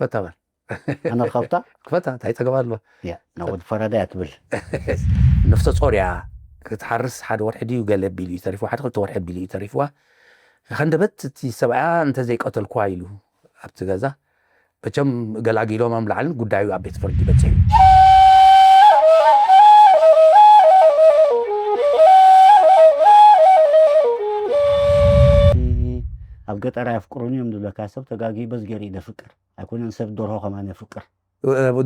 ክፈታ በል። ኣነ ካብታ ክፈታ እንታይ ጸገም ኣለዎ? ያ ናብ ወዲ ፈራዳይ ኣትብል። ነፍሰ ጾር እያ ክትሓርስ ሓደ ወርሒ ድዩ ገለ ቢሉ እዩ ተሪፍዋ፣ ሓደ ክልተ ወርሒ ቢሉ እዩ ተሪፍዋ። ከንደበት እቲ ሰብኣያ እንተዘይቀተልኳ ኢሉ ኣብቲ ገዛ መቸም ገላጊሎም ኣምላዕልን ጉዳዩ ኣብ ቤት ፍርዲ በፂሑ። ኣብ ገጠር ኣየፍቅሩን እዮም ዝብለካ ሰብ ተጋጊ በዚ ገይሩ እዩ ዘፍቅር ኣይኮነን ሰብ ደርሆ ከማን የፍቅር።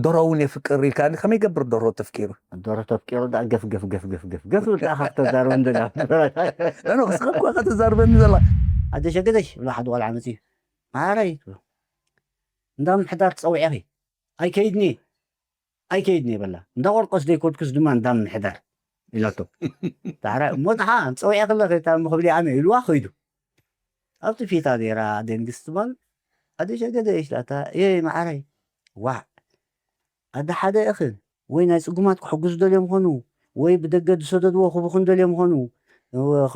ደርሆ እውን የፍቅር ኢልካ ከመይ ገብር ደርሆ ተፍቂሩ? ደርሆ ተፍቂሩ ዳ ገፍ ገፍ ገፍ ገፍ ገፍ ገፍ ኢልካ ካብ ተዛርበን ደላ ኖ ስኻ እኳ ከተዛርበኒ ዘላ። ኣደሸ ገደሽ ብላ ሓደ ቆልዓ መፅዩ ማረይ እንዳ ምሕዳር ትፀውዐኺ ኣይከይድኒ ኣይከይድኒ ይበላ እንዳ ቆርቆስ ዘይኮድኩስ ድማ እንዳ ምሕዳር ኢላቶ። ዳሕራ እሞ ድሓ ፀውዐ ከለኺ እታ እሞ ክብሊ ኣነ ኢልዋ ከይዱ ኣብቲ ፊታ ነይራ ደንግስቲ ማል ኣደሸ ገደ ኢላታ እየ ማዓረይ ዋዕ ኣደ ሓደ እኽን ወይ ናይ ፅጉማት ክሕግዙ ደልዮም ኾኑ ወይ ብደገ ዝሰደድዎ ክቡኽን ደልዮም ኾኑ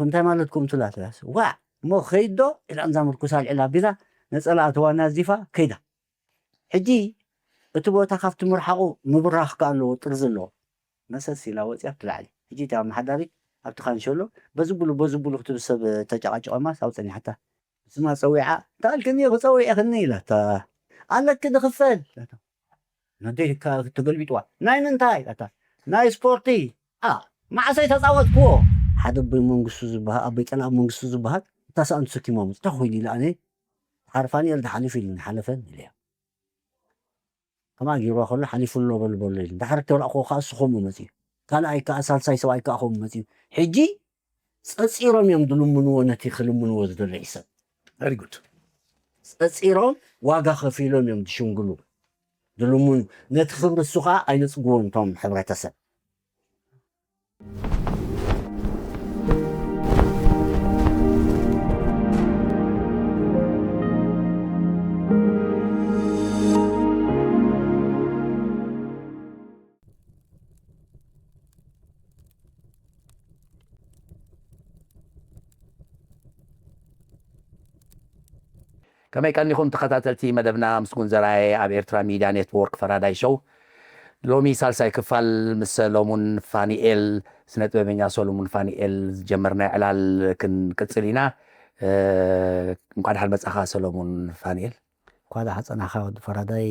እንታይ ማለትኩም ትላ ትላስ ዋዕ እሞ ከይዶ ኢላ እንዛ ምርኩስ ኣልዒላ ኣቢላ ነፀላ ኣተዋና ኣዚፋ ከይዳ ሕጂ እቲ ቦታ ካብቲ ምርሓቑ ምብራኽ ከ ኣለዎ ጥርዚ ኣለዎ መሰስ ኢላ ወፂያ ኣብቲ ላዕሊ ሕጂ እቲ ኣመሓዳሪ ኣብቲ ካንሸሎ በዚ ብሉ በዚ ብሉ ክትብል ሰብ ተጨቃጨቐማ ሳብ ፀኒሓታ ስማ ፀዊዓ እንታልክኒ ክፀዊዕኽኒ ኢላታ ኣለኪ ንኽፈል ነደይ ተገልቢጥዋ ናይ ምንታይ ኢላታ ናይ ስፖርቲ ኣ መዓሰይ ተፃወትክዎ ሓደ ኣቦይ መንግስቱ ዝበሃል ኣቦይ ጠላብ መንግስቱ ዝበሃል እታ ሰኣን ተሰኪሞም እንታይ ኮይኑ ኢለ ኣነ ሓርፋንኤል ተሓሊፉ ኢሉ ሓለፈን ኢለዮ ከማ ጊርዋ ከሎ ሓሊፉ ኣሎ በሉ በሎ ኢሉ ዳሕር ተላእኮ ከዓ እሱ ከምኡ መፅዩ ካልኣይ ከዓ ሳልሳይ ሰብኣይ ከዓ ከምኡ መፅዩ ሕጂ ፀፂሮም እዮም ዝልምንዎ ነቲ ክልምንዎ ዝደለዩ ሰብ very good ፀፂሮም ዋጋ ከፊሎም እዮም ዝሽንግሉ ዝልምኑ ነቲ ክብሪ እሱ ከዓ ኣይነፅግዎን እቶም ሕብረተሰብ ከመይ ቀኒኹም ተኸታተልቲ መደብና ምስጉን ዘርኣየ ኣብ ኤርትራ ሚድያ ኔትወርክ ፈራዳይ ሾው ሎሚ ሳልሳይ ክፋል ምስ ሰሎሙን ፋኒኤል ስነ ጥበበኛ ሰሎሙን ፋኒኤል ዝጀመርናዮ ዕላል ክንቅጽል ኢና። እንኳዕ ደሓን መጻኻ ሰሎሙን ፋኒኤል። እንኳዕ ደሓን ጸናሕካ ወዲ ፈራዳይ።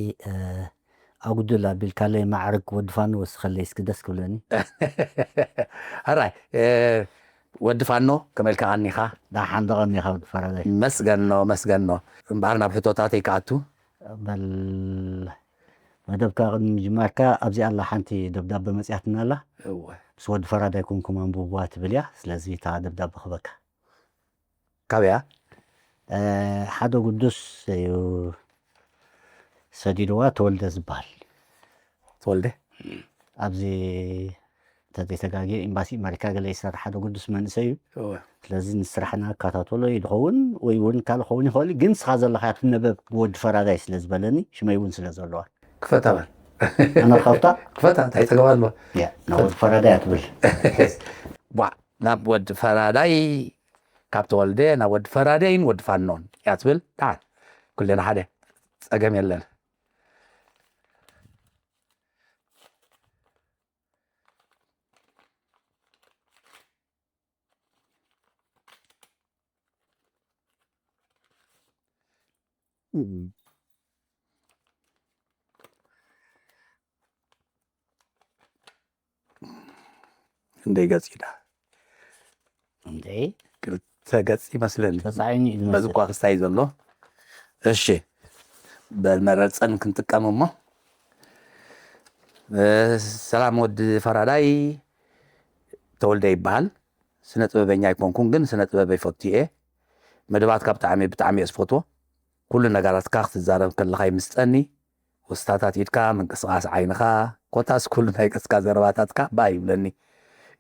ኣጉድል ኣቢልካለይ ማዕርግ ወዲ ፋኖ ወስኸለይ እስኪ ደስ ክብለኒ። ሕራይ ወዲ ፋኖ ከመይ ኢልካ ቀኒኻ? ደሓን ዶ ቀኒኻ ወዲ ፈራዳይ? መስገኖ መስገኖ። እምበኣር ናብ ሕቶታተይ ክኣቱ። በል መደብካ ቅድሚ ምጅማርካ ኣብዚኣ ኣላ ሓንቲ ደብዳበ መፅያትና ኣላ። እወ። ምስ ወዲ ፈራዳይ ኮንኩም ኣንብብዋ ትብል እያ። ስለዚ እታ ደብዳበ ክበካ። ካበያ? ሓደ ጉዱስ እዩ ሰዲድዋ ተወልደ ዝበሃል። ተወልደ ኣብዚ ተዘይተጋግየ ኤምባሲ ኣመሪካ ገለ ይሰርሕ ሓደ ጉዱስ መንእሰይ እዩ። እወ። ስለዚ ንስራሕና እከታተሎ እዩ ዝኸውን ወይ እውን ካልእ ክኸውን ይኽእል እዩ። ግን ንስኻ ዘለኻዮ ትነበብ ብወዲ ፈራዳይ ስለ ዝበለኒ ሽመይ እውን ስለ ዘለዋ። ክፈታ በል። ኣነ ከፍታ? ክፈታ እንታይ ጸገም ኣለዎ? ያ ናብ ወዲ ፈራዳይ ኣትብል። ቧዕ ናብ ወዲ ፈራዳይ ካብ ተወልደ ናብ ወዲ ፈራዳይን ወዲ ፋኖን እያ ትብል። ደሓን ኩልና ሓደ ጸገም የለን። እንደይ ገፂ ዳ እንዴ ክልተ ገፂ ይመስለኒ። ተፃዒኑ እዩ በዚ ዝመስል። እኳ ክስታይ ዘሎ። እሺ በል መረፀን ክንጥቀም እሞ። እ፣ ሰላም ወዲ ፈራዳይ ተወልደ ይበሃል። ስነ ጥበበኛ ኣይኮንኩን ግን ስነ ጥበብ ይፈቱ እየ። መደባትካ ብጣዕሚ ብጣዕሚ እየ ዝፈትዎ። ኩሉ ነገራትካ ክትዛረብ ከለኻ ይምስጠኒ። ወስታታት ኢድካ፣ ምንቅስቓስ ዓይንኻ፣ ኮታስ ኩሉ ናይ ገጽካ ዘረባታትካ ባእ ይብለኒ።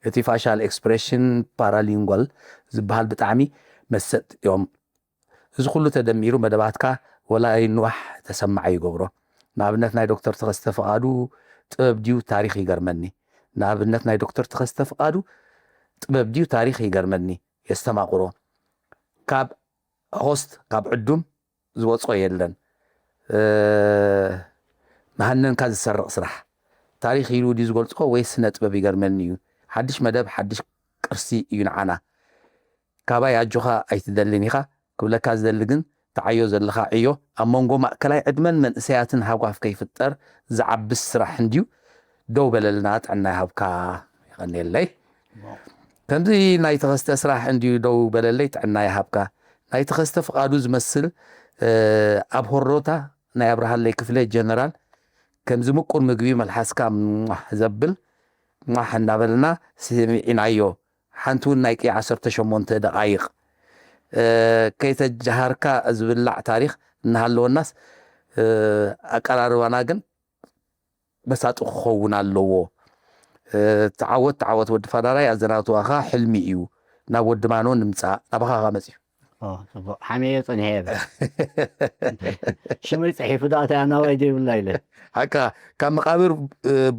እቲ ፋሻል ኤክስፕሬሽን ፓራሊንጓል ዝበሃል ብጣዕሚ መሰጥ እዮም። እዚ ኩሉ ተደሚሩ መደባትካ ወላ ኣይንዋሕ ተሰማዒ ይገብሮ። ንኣብነት ናይ ዶክተር ተኸስተ ፍቓዱ ጥበብ ድዩ ታሪኽ ይገርመኒ። ንኣብነት ናይ ዶክተር ተኸስተ ፍቓዱ ጥበብ ድዩ ታሪኽ ይገርመኒ፣ የስተማቕሮ። ካብ ሆስት ካብ ዕዱም ዝወጾ የለን። እ፣ ሃነንካ ዝሰርቕ ስራሕ ታሪኽ ኢሉ ድዩ ዝገልጾ ወይ ስነ ጥበብ ይገርመኒ እዩ። ሓድሽ መደብ ሓድሽ ቅርሲ እዩ ንዓና። ካባይ ኣጆኻ ኣይትደልን ኢኻ። ክብለካ ዝደሊ ግን ትዓዮ ዘለኻ ዕዮ ኣብ መንጎ ማእከላይ ዕድመን መንእሰያትን ሃጓፍ ከይፍጠር ዝዓብስ ስራሕ እንድዩ። ደው በለልና ጥዕና ይሃብካ። ይቐንየለይ። ከምዚ ናይ ተኸስተ ስራሕ እንድዩ ደው በለለይ ጥዕና ይሃብካ። ናይ ተኸስተ ፍቓዱ ዝመስል ኣብ ሆሮታ ናይ ኣብርሃለይ ክፍለ ጀነራል ከምዚ ምቁር ምግቢ መልሓስካ ሟሕ ዘብል ሟሕ እናበልና ስሚዒናዮ። ሓንቲ እውን ናይ ቀይ ዓሰርተ ሸሞንተ ደቓይቕ ከይተጀሃርካ ዝብላዕ ታሪኽ እናሃለወናስ ኣቀራርባና ግን መሳጢ ክኸውን ኣለዎ። ተዓወት ተዓወት ወዲ ፋዳራይ ኣዘናትዋኻ ሕልሚ እዩ። ናብ ወዲ ማኖ ንምፃእ ናባኻ ኻ መፅዩ። ጽቡቅ ሓሜዮ ጸኒሐ እየ። ሽመይ ጽሒፉ ደኣ እንታይ ኣናዋይ ዘይብላ ኢለ። ሓካ ካብ መቃብር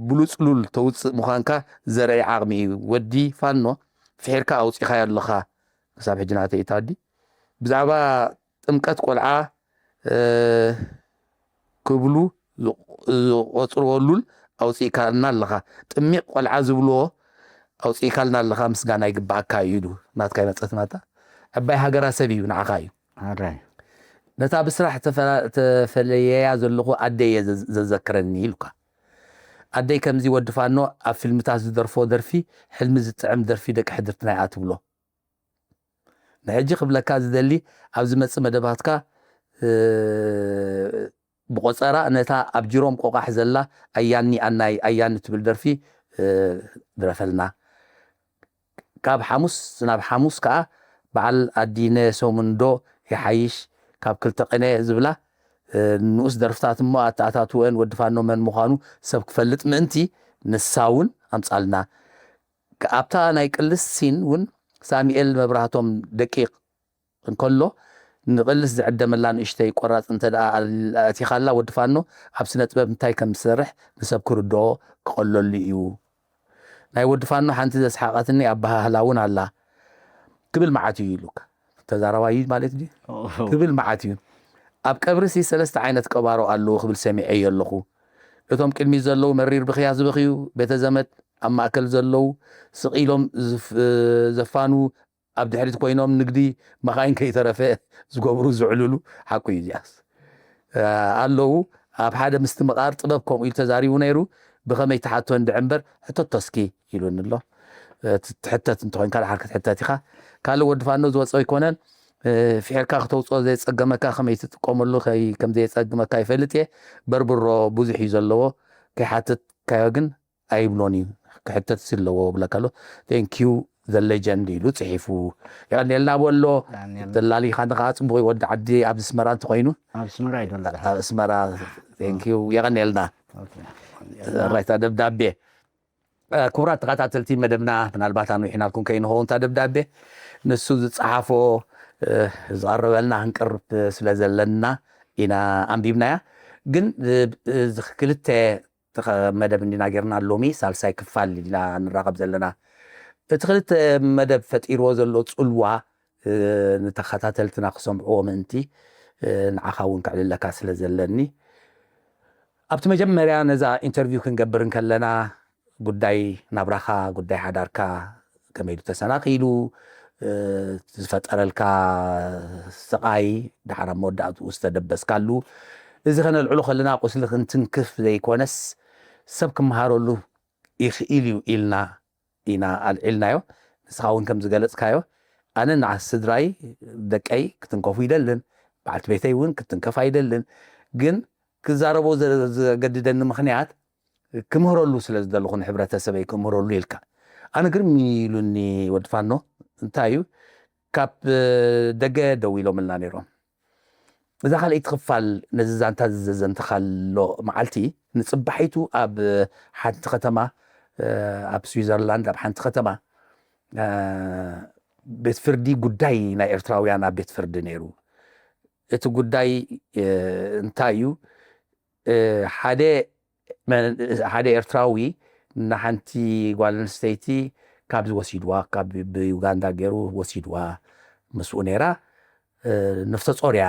ብሉጽሉል ተውጽእ ምዃንካ ዘርኢ ዓቕሚ እዩ። ወዲ ፋኖ ፍሒርካ ኣውጺኻዮ ኣለኻ። ክሳብ ሕጂ ናተይ እታ ኣዲ ብዛዕባ ጥምቀት ቆልዓ ክብሉ ዝቆጽርዎ ሉል ኣውጺእካልና ኣለኻ። ጥሚቕ ቆልዓ ዝብልዎ ኣውጺእካልና ኣለኻ፣ ምስጋና ይግብኣካ እዩ ኢሉ ናትካ ይመጸት ናታ ዕባይ ሃገራ ሰብ እዩ ንዓኻ እዩ። ኣራይ ነታ ብስራሕ ተፈ- ተፈለየያ ዘለኹ ኣደይ እየ ዘ- ዘዘክረኒ ኢሉካ። ኣደይ ከምዚ ወዲ ፋኖ ኣብ ፊልምታት ዝደርፎ ደርፊ ሕልሚ ዝጥዕም ደርፊ ደቂ ሕድርትና እያ ትብሎ። ንሕጂ ክብለካ ዝደሊ ኣብ ዝመጽእ መደባትካ እ፣ ብቆጸራ ነታ ኣብ ጅሮም ቆቃሕ ዘላ ኣያኒ ኣናይ ኣያኒ ትብል ደርፊ እ፣ ድረፈልና። ካብ ሓሙስ ናብ ሓሙስ ከኣ በዓል ኣዲነ ሰሙንዶ ይሓይሽ ካብ ክልተ ቅነ ዝብላ እ፣ ንኡስ ደርፍታት እሞ ኣተኣታትወን ወዲ ፋኖ መን ምዃኑ ሰብ ክፈልጥ ምእንቲ ንሳ እውን ኣምጻልና። ኣብታ ናይ ቅልስ ሲን እውን ሳሚኤል መብራህቶም ደቂቕ እንከሎ ንቕልስ ዝዕደመላ ንእሽተይ ቆራጽ እንተ ደኣ ኣቲኻላ ወዲ ፋኖ ኣብ ስነ ጥበብ እንታይ ከም ዝሰርሕ ንሰብ ክርድኦ ክቐለሉ እዩ። ናይ ወዲ ፋኖ ሓንቲ ዘስሓቐትኒ ኣበሃህላ እውን ኣላ። ክብል መዓት እዩ ኢሉካ ተዛራባይ ማለት ድዩ? ክብል መዓት እዩ። ኣብ ቀብርሲ ሰለስተ ዓይነት ቀባሮ ኣለዉ ክብል ሰሚዐዮ ኣለኹ። እቶም ቅድሚት ዘለዉ መሪር ብኽያ ዝበኽዩ፣ ቤተ ዘመድ ኣብ ማእከል ዘለዉ ስቕ ኢሎም ዝፍ- ዘፋንዉ፣ ኣብ ድሕሪት ኮይኖም ንግዲ መኻይን ከይተረፈ ዝገብሩ ዝዕልሉ። ሓቁ እዩ እዚኣስ ኣለዉ። ኣብ ሓደ ምስትምቓር ጥበብ ከምኡ ኢሉ ተዛሪቡ ነይሩ። ብኸመይ ትሓቶ እንድዒ እምበር ሕተቶ እስኪ ኢሉኒ ኣሎ። ትሕተት እንተኾይንካ ድሓር ክትሕተት ኢኻ። ካልእ ወዲ ፋኖ ዝወፅኦ ኣይኮነን። ፍሒርካ ክተውፅኦ ዘየፀገመካ ከመይ ትጥቀመሉ ከም ዘየፀግመካ ይፈልጥ እየ። በርብሮ ብዙሕ እዩ ዘለዎ። ከይሓተትካዮ ግን ኣይብሎን እዩ። ክሕተት ኣለዎ ብለካ ኣሎ። Thank you the legend ኢሉ ፅሒፉ። የቐንየልና በሎ። ደላሊኻ ንኸዓ ፅቡቕ ወዲ ዓዲ ኣብ ኣስመራ እንተኾይኑ ኣብ ኣስመራ እዩ ዘሎ። ኣብ ኣስመራ። Thank you የቐንየልና። ራይታ ደብዳቤ ክቡራት ተኸታተልቲ መደብና ምናልባት ኣንዊሕናልኩም ከይንኸውን እታ ደብዳቤ ንሱ ዝፀሓፎ ዝቐረበልና ክንቅርብ ስለ ዘለና ኢና ኣንቢብናያ። ግን ክልተ መደብ እንዲና ጌርና ሎሚ ሳልሳይ ክፋል ኢልና ንራኸብ ዘለና። እቲ ክልተ መደብ ፈጢርዎ ዘሎ ፅልዋ ንተኸታተልትና ክሰምዕዎ ምእንቲ ንዓኻ እውን ከዕልለካ ስለ ዘለኒ ኣብቲ መጀመርያ ነዛ ኢንተርቪው ክንገብር እንከለና ጉዳይ ናብራኻ ጉዳይ ሓዳርካ ከመይ ኢሉ ተሰናኺሉ ዝፈጠረልካ ስቓይ ድሓር ኣብ መወዳእትኡ ዝተደበስካሉ እዚ ከነልዕሎ ከለና ቁስሊ ክንትንክፍ ዘይኮነስ ሰብ ክመሃረሉ ይኽእል እዩ ኢልና ኢና ኣልዒልናዮ። ንስኻ እውን ከም ዝገለፅካዮ ኣነ ንዓ ስድራይ ደቀይ ክትንከፉ ይደልን በዓልቲ ቤተይ እውን ክትንከፍ ኣይደልን ግን ክዛረቦ ዘገድደኒ ምኽንያት ክምህረሉ ስለ ዝደለኹ ንሕብረተሰበይ ክምህረሉ ኢልካ ኣነ ግርም ኢሉኒ ወዲ ፋኖ እንታይ እዩ ካብ ደገ ደው ኢሎምልና ነይሮም እዛ ካልኣይቲ ክፋል ነዚ ዛንታ ዘዘንተኻሎ መዓልቲ ንፅባሒቱ ኣብ ሓንቲ ከተማ ኣብ ስዊዘርላንድ ኣብ ሓንቲ ከተማ ቤት ፍርዲ ጉዳይ ናይ ኤርትራውያን ኣብ ቤት ፍርዲ ነይሩ እቲ ጉዳይ እንታይ እዩ ሓደ ሓደ ኤርትራዊ ንሓንቲ ጓል ኣንስተይቲ ካብዚ ወሲድዋ ካብ ብዩጋንዳ ገይሩ ወሲድዋ ምስኡ ነይራ ነፍሰ ጾር እያ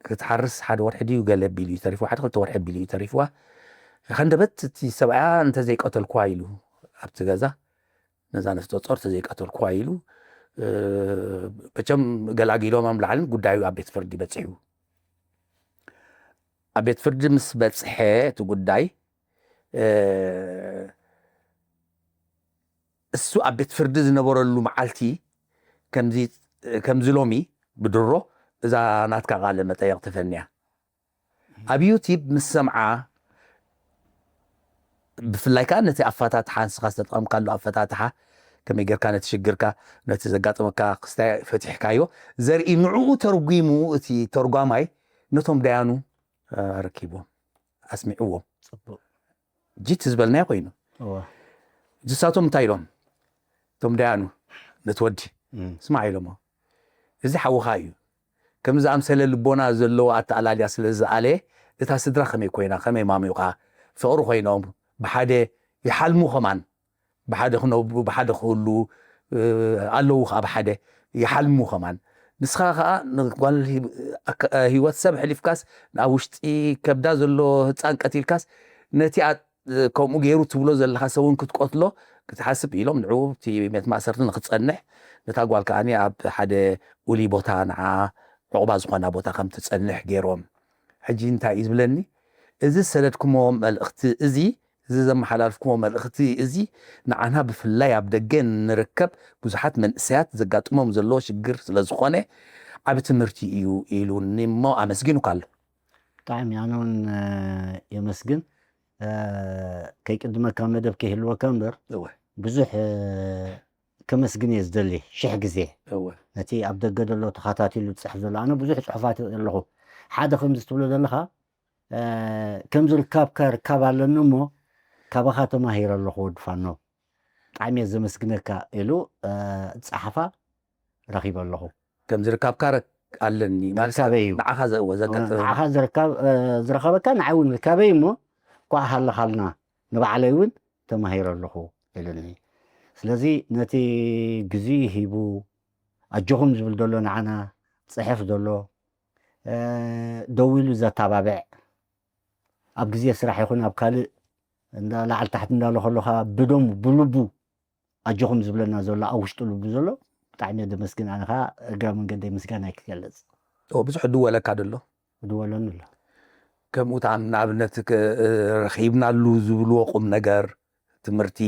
ክትሓርስ ሓደ ወርሒ ድዩ ገለ ቢሉ እዩ ተሪፍዋ ሓደ ክልተ ወርሒ ቢሉ እዩ ተሪፍዋ ከንደበት እቲ ሰብኣያ እንተዘይቀተልኩዋ ኢሉ ኣብቲ ገዛ ነዛ ነፍሰ ጾር ተዘይቀተልኩዋ ኢሉ መቸም ገላጊሎም ኣምላዓልን ጉዳዩ ኣብ ቤት ፍርዲ በፂሑ። ኣብ ቤት ፍርዲ ምስ በፅሐ እቲ ጉዳይ እሱ ኣብ ቤት ፍርዲ ዝነበረሉ መዓልቲ ከምዚ ሎሚ ብድሮ እዛ ናትካ ቃለ መጠየቕ ተፈንያ ኣብ ዩቲብ ምስ ሰምዓ ብፍላይ ከዓ ነቲ ኣፈታትሓ ንስኻ ዝተጠቐምካሉ ኣፈታትሓ ከመይ ጌርካ ነቲ ሽግርካ ነቲ ዘጋጠመካ ክስታይ ፈቲሕካዮ ዘርኢ ንዕኡ ተርጒሙ እቲ ተርጓማይ ነቶም ደያኑ ኣረኪብዎም ኣስሚዕዎም ጅት ዝበልናዮ ኮይኑ ንሳቶም እንታይ ኢሎም እቶም ደያኑ ነቲ ወዲ ስማዕ ኢሎሞ እዚ ሓውኻ እዩ ከም ዝኣምሰለ ልቦና ዘለዎ ኣተኣላልያ ስለ ዝኣለየ እታ ስድራ ከመይ ኮይና ከመይ ማሚውካ ፍቕሪ ኮይኖም ብሓደ ይሓልሙ ከማን ብሓደ ክነብሩ ብሓደ ክህሉ ኣለዉ ከዓ ብሓደ ይሓልሙ ከማን ንስኻ ከዓ ጓል ህይወት ሰብ ሕሊፍካስ ኣብ ውሽጢ ከብዳ ዘሎ ህፃን ቀቲልካስ ነቲኣ ከምኡ ገይሩ ትብሎ ዘለኻ ሰውን ክትቆትሎ ክትሓስብ ኢሎም ንዑ እቲ ቤት ማእሰርቲ ንክትፀንሕ ነታ ጓል ከዓኒ ኣብ ሓደ ውሊ ቦታ ንዓ ዕቑባ ዝኾና ቦታ ከም ትፀንሕ ገይሮም ሕጂ እንታይ እዩ ዝብለኒ እዚ ዝሰደድኩሞ መልእኽቲ እዚ እዚ ዘመሓላልፍኩሞ መልእኽቲ እዚ ንዓና ብፍላይ ኣብ ደገ ንርከብ ብዙሓት መንእሰያት ዘጋጥሞም ዘለዎ ሽግር ስለ ዝኾነ ዓቢ ትምህርቲ እዩ ኢሉኒ እሞ ኣመስጊኑካ ኣሎ። ብጣዕሚ ኣነ እውን የመስግን። ከይቅድመካ መደብ ከይህልወካ እምበር ብዙሕ ከመስግን እየ ዝደሊ ሽሕ ግዜ ነቲ ኣብ ደገ ዘሎ ተኸታቲሉ ዝፅሕፍ ዘሎ ኣነ ብዙሕ ፅሑፋት ኣለኹ ሓደ ከምዚ ትብሎ ዘለኻ ከምዚ ርካብካ ርካብ ኣለኒ እሞ ካባኻ ተማሂረ ኣለኹ ወዲ ፋኖ ብጣዕሚ እየ ዘመስግነካ ኢሉ ዝፀሓፋ ረኺበ ኣለኹ ከምዚ ርካብካ ኣለኒ ማለት ርካበይ እዩ ንዓኻ ዘእወ ዘጋጥም ንዓኻ ዝርካብ ዝረኸበካ ንዓይ እውን ርካበይ እሞ ኳዕ ሃለኻልና ንባዕለይ እውን ተማሂረ ኣለኹ ኢሉኒ ስለዚ ነቲ ግዜ ሂቡ ኣጆኹም ዝብል ዘሎ ንዓና ፅሕፍ ዘሎ ደው ኢሉ ዘተባብዕ ኣብ ግዜ ስራሕ ይኹን ኣብ ካልእ እንዳ ላዕሊ ታሕቲ እንዳለ ከሎ ከዓ ብደሙ ብልቡ ኣጆኹም ዝብለና ዘሎ ኣብ ውሽጢ ልቡ ዘሎ ብጣዕሚ እየ ደመስግን ኣነ ከዓ እግረ መንገደይ ምስጋናይ ክገልፅ ብዙሕ ድወለካ ደሎ ድወለኒ ኣሎ ከምኡ ንኣብነት ረኺብናሉ ዝብልዎ ቁም ነገር ትምህርቲ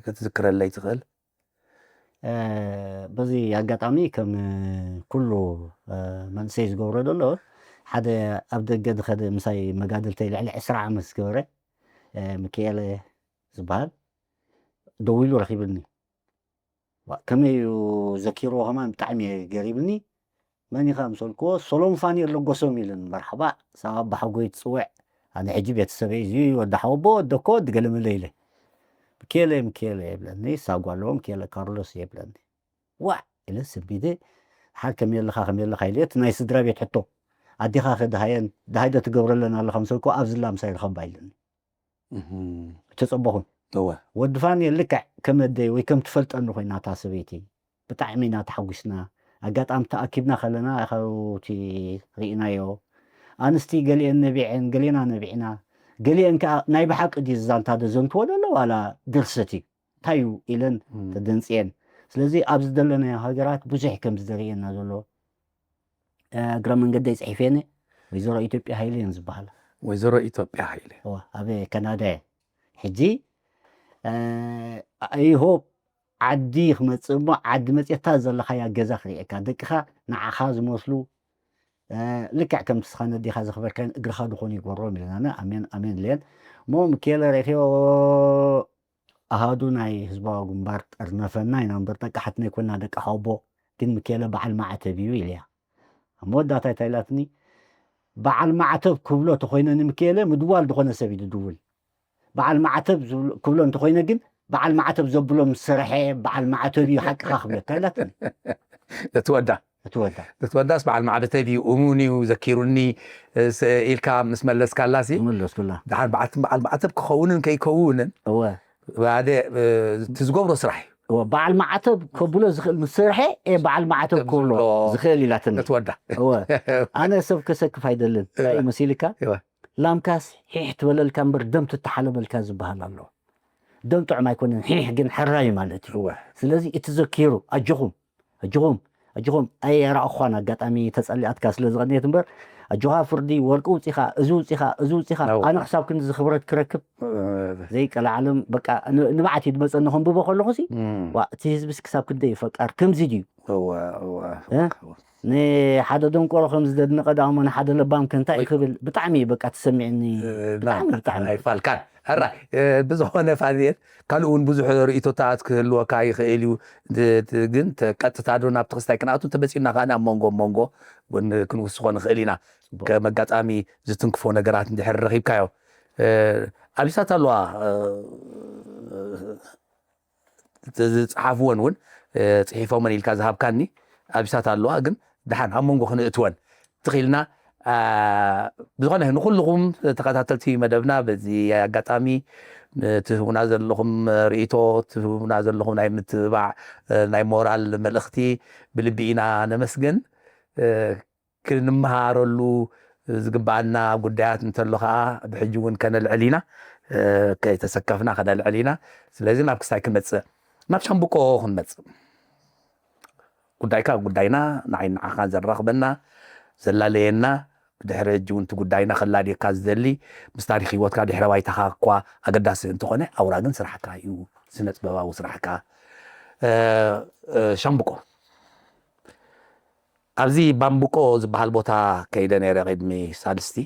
ክትዝክረለይ ትኽእል በዚ ኣጋጣሚ ከም ኩሉ መንእሰይ ዝገብሮ ዘሎ ሓደ ኣብ ደገ ዝኸደ ምሳይ መጋድልተይ ልዕሊ ዕስራ ዓመት ዝገበረ ሚካኤለ ዝበሃል ደዊሉ ረኺብኒ ከመይ እዩ ዘኪርዎ ከማን ብጣዕሚ ገሪብኒ መን ኢኻ ምስ በልክዎ ሶሎም ፋኒኤል ለገሶም ኢሉኒ መርሓባ ሳብ ኣባሓጎይ ትፅውዕ ኣነ ሕጂ ቤተሰበይ እዚ ወዲ ሓወቦ ወደኮ ወዲ ገለመለ ኢለ ምኬለ ምኬለ የብለኒ ሳጓ ኣለዎ ምኬለ ካርሎስ የብለኒ ዋዕ ኢለ ስቢደ ሓር ከመይ ኣለኻ ከመይ ኣለኻ ኢለ እቲ ናይ ስድራ ቤት ሕቶ ኣዴኻ ከ ድሃየን ድሃይ ዶ ትገብረለን ኣለኻ ምስ በልክዎ ኣብዝላ ምሳይ ርኸባ ኢሉኒ ተፀበኹን ወዲ ፋንኤል ልክዕ ከም ኣደይ ወይ ከም ትፈልጠኒ ኮይና እታ ሰበይቲ ብጣዕሚ ኢና ተሓጒስና ኣጋጣሚ ተኣኪብና ከለና ካብቲ ርኢናዮ ኣንስቲ ገሊአን ነቢዐን ገሌና ነቢዕና ገሊአን ከዓ ናይ ብሓቂ ድዩ ዛንታ ደዘንትዎ ደሎ ዋላ ድርሰት እዩ እንታይ እዩ ኢለን ተደንፅየን ስለዚ ኣብዚ ዘለናዮ ሃገራት ብዙሕ ከም ዝደርእየና ዘሎ እግረ መንገደይ ፅሒፈ እየ ወይዘሮ ኢትዮጵያ ሃይለ እየን ዝበሃላ ወይዘሮ ኢትዮጵያ ሃይለ እዋ ኣብ ካናዳ እየ ሕጂ ኣይሆፕ ዓዲ ክመፅእ እሞ ዓዲ መፅየታ ዘለኻያ ገዛ ክርእየካ ደቅኻ ንዓኻ ዝመስሉ ልክዕ ከምቲ ስኻ ነዴኻ ዘኽበርካን እግርኻ ዝኾኑ ይጎሮም ኢለና ኣሜን ኣሜን ኢለን እሞ ምኬለ ረእኽዮ ኣሃዱ ናይ ህዝባዊ ግንባር ጠርነፈና ኢና እምበር ጠቃሓትና ኣይኮና ደቂ ሓውቦ ግን ምኬለ በዓል ማዕተብ እዩ ኢለያ ኣብ መወዳእታ እንታይ ኢላትኒ በዓል ማዕተብ ክብሎ ተኮይነ ንምክኤለ ምድዋል ዝኾነ ሰብ እዩ ድድውል በዓል ማዕተብ ክብሎ እንተኮይነ ግን በዓል ማዕተብ ዘብሎ ምስ ሰርሐ በዓል ማዕተብ እዩ ሓቅኻ ክብለካ ኢላትኒ እቲ ወዳ እቲ ወዳ እቲ ወዳስ በዓል ማዕተብ እዩ እሙን እዩ ዘኪሩኒ ኢልካ ምስ መለስካላሲ መለስኩላ ድሓር በዓልቲ በዓል ማዕተብ ክኸውንን ከይከውንን እወ ባደ እቲ ዝገብሮ ስራሕ እዩ በዓል ማዕተብ ከብሎ ዝኽእል ምስ ሰርሐ እየ በዓል ማዕተብ ከብሎ ዝኽእል ኢላትኒ ነቲ ወዳ ኣነ ሰብ ከሰክፍ ኣይደልን መሲልካ ላምካስ ሒሕ ትበለልካ እምበር ደም ትተሓለበልካ ዝበሃል ኣሎ። ደም ጥዑም ኣይኮነን፣ ሒሕ ግን ሕራይ ማለት እዩ። እወ ስለዚ እቲ ዘኪሩ ኣጆኹም ኣጆኹም ኣጆኹም ኣየራእኳን ኣጋጣሚ ተጸሊኣትካ ስለ ዝቐንየት እምበር ኣጆኻ ፍርዲ ወርቂ ውፂኻ እዚ ውፂኻ እዚ ውፂኻ እወ። ኣነ ክሳብ ክንዲ ዝኽብረት ክረክብ ዘይቀላዓለም በቃ ን- ንብዓት እዩ ዝመፀኒ ከንብቦ ከለኹ ሲ እም፣ ዋ እቲ ህዝብስ ክሳብ ክንደይ ፈቃር ከምዚ ድዩ እወ እወ እ? ንሓደ ደንቆሮ ከም ዝደድንቀ ዳሞ ንሓደ ለባም ከንታይ ክብል ብጣዕሚ እዩ በቃ ትሰሚዕኒ ብጣዕሚ ብጣዕሚ ኣይፋልካን ሕራይ ብዝኾነ ፋንኤል ካልእ እውን ብዙሕ ርእቶታት ክህልወካ ይኽእል እዩ ግን ቀጥታ ዶ ናብቲ ክስታይ ክንኣቱ እንተመፂኡና ከዓ ኣብ መንጎ መንጎ ክንውስኾ ንኽእል ኢና ከም ኣጋጣሚ ዝትንክፎ ነገራት እንድሕር ረኺብካዮ ኣብሳት ኣለዋ ዝፀሓፍወን እውን ፅሒፎመን ኢልካ ዝሃብካኒ ኣብሳት ኣለዋ ግን ደሓን ኣብ መንጎ ክንእትወን ትኽኢልና ብዝኾነ ንኩልኹም ተኸታተልቲ መደብና በዚ ኣጋጣሚ ትህቡና ዘለኹም ርእቶ ትህቡና ዘለኹም ናይ ምትብባዕ ናይ ሞራል መልእኽቲ ብልቢ ኢና ነመስግን ክንመሃረሉ ዝግባኣና ጉዳያት እንተሎ ከዓ ብሕጂ እውን ከነልዕል ኢና ከይተሰከፍና ከነልዕል ኢና ስለዚ ናብ ክሳይ ክንመፅእ ናብ ሻምብቆ ክንመፅእ ጉዳይካ ጉዳይና ንዓይ ንዓኻን ዘራኽበና ዘላለየና ብድሕሪ ሕጂ እውን እቲ ጉዳይና ከላልየካ ዝደሊ ምስ ታሪክ ህይወትካ ድሕረ ባይታኻ እኳ ኣገዳሲ እንተኾነ ኣውራ ግን ስራሕካ እዩ ስነ ጥበባዊ ስራሕካ ሻምብቆ ኣብዚ ባምብቆ ዝበሃል ቦታ ከይደ ነይረ ቅድሚ ሳልስቲ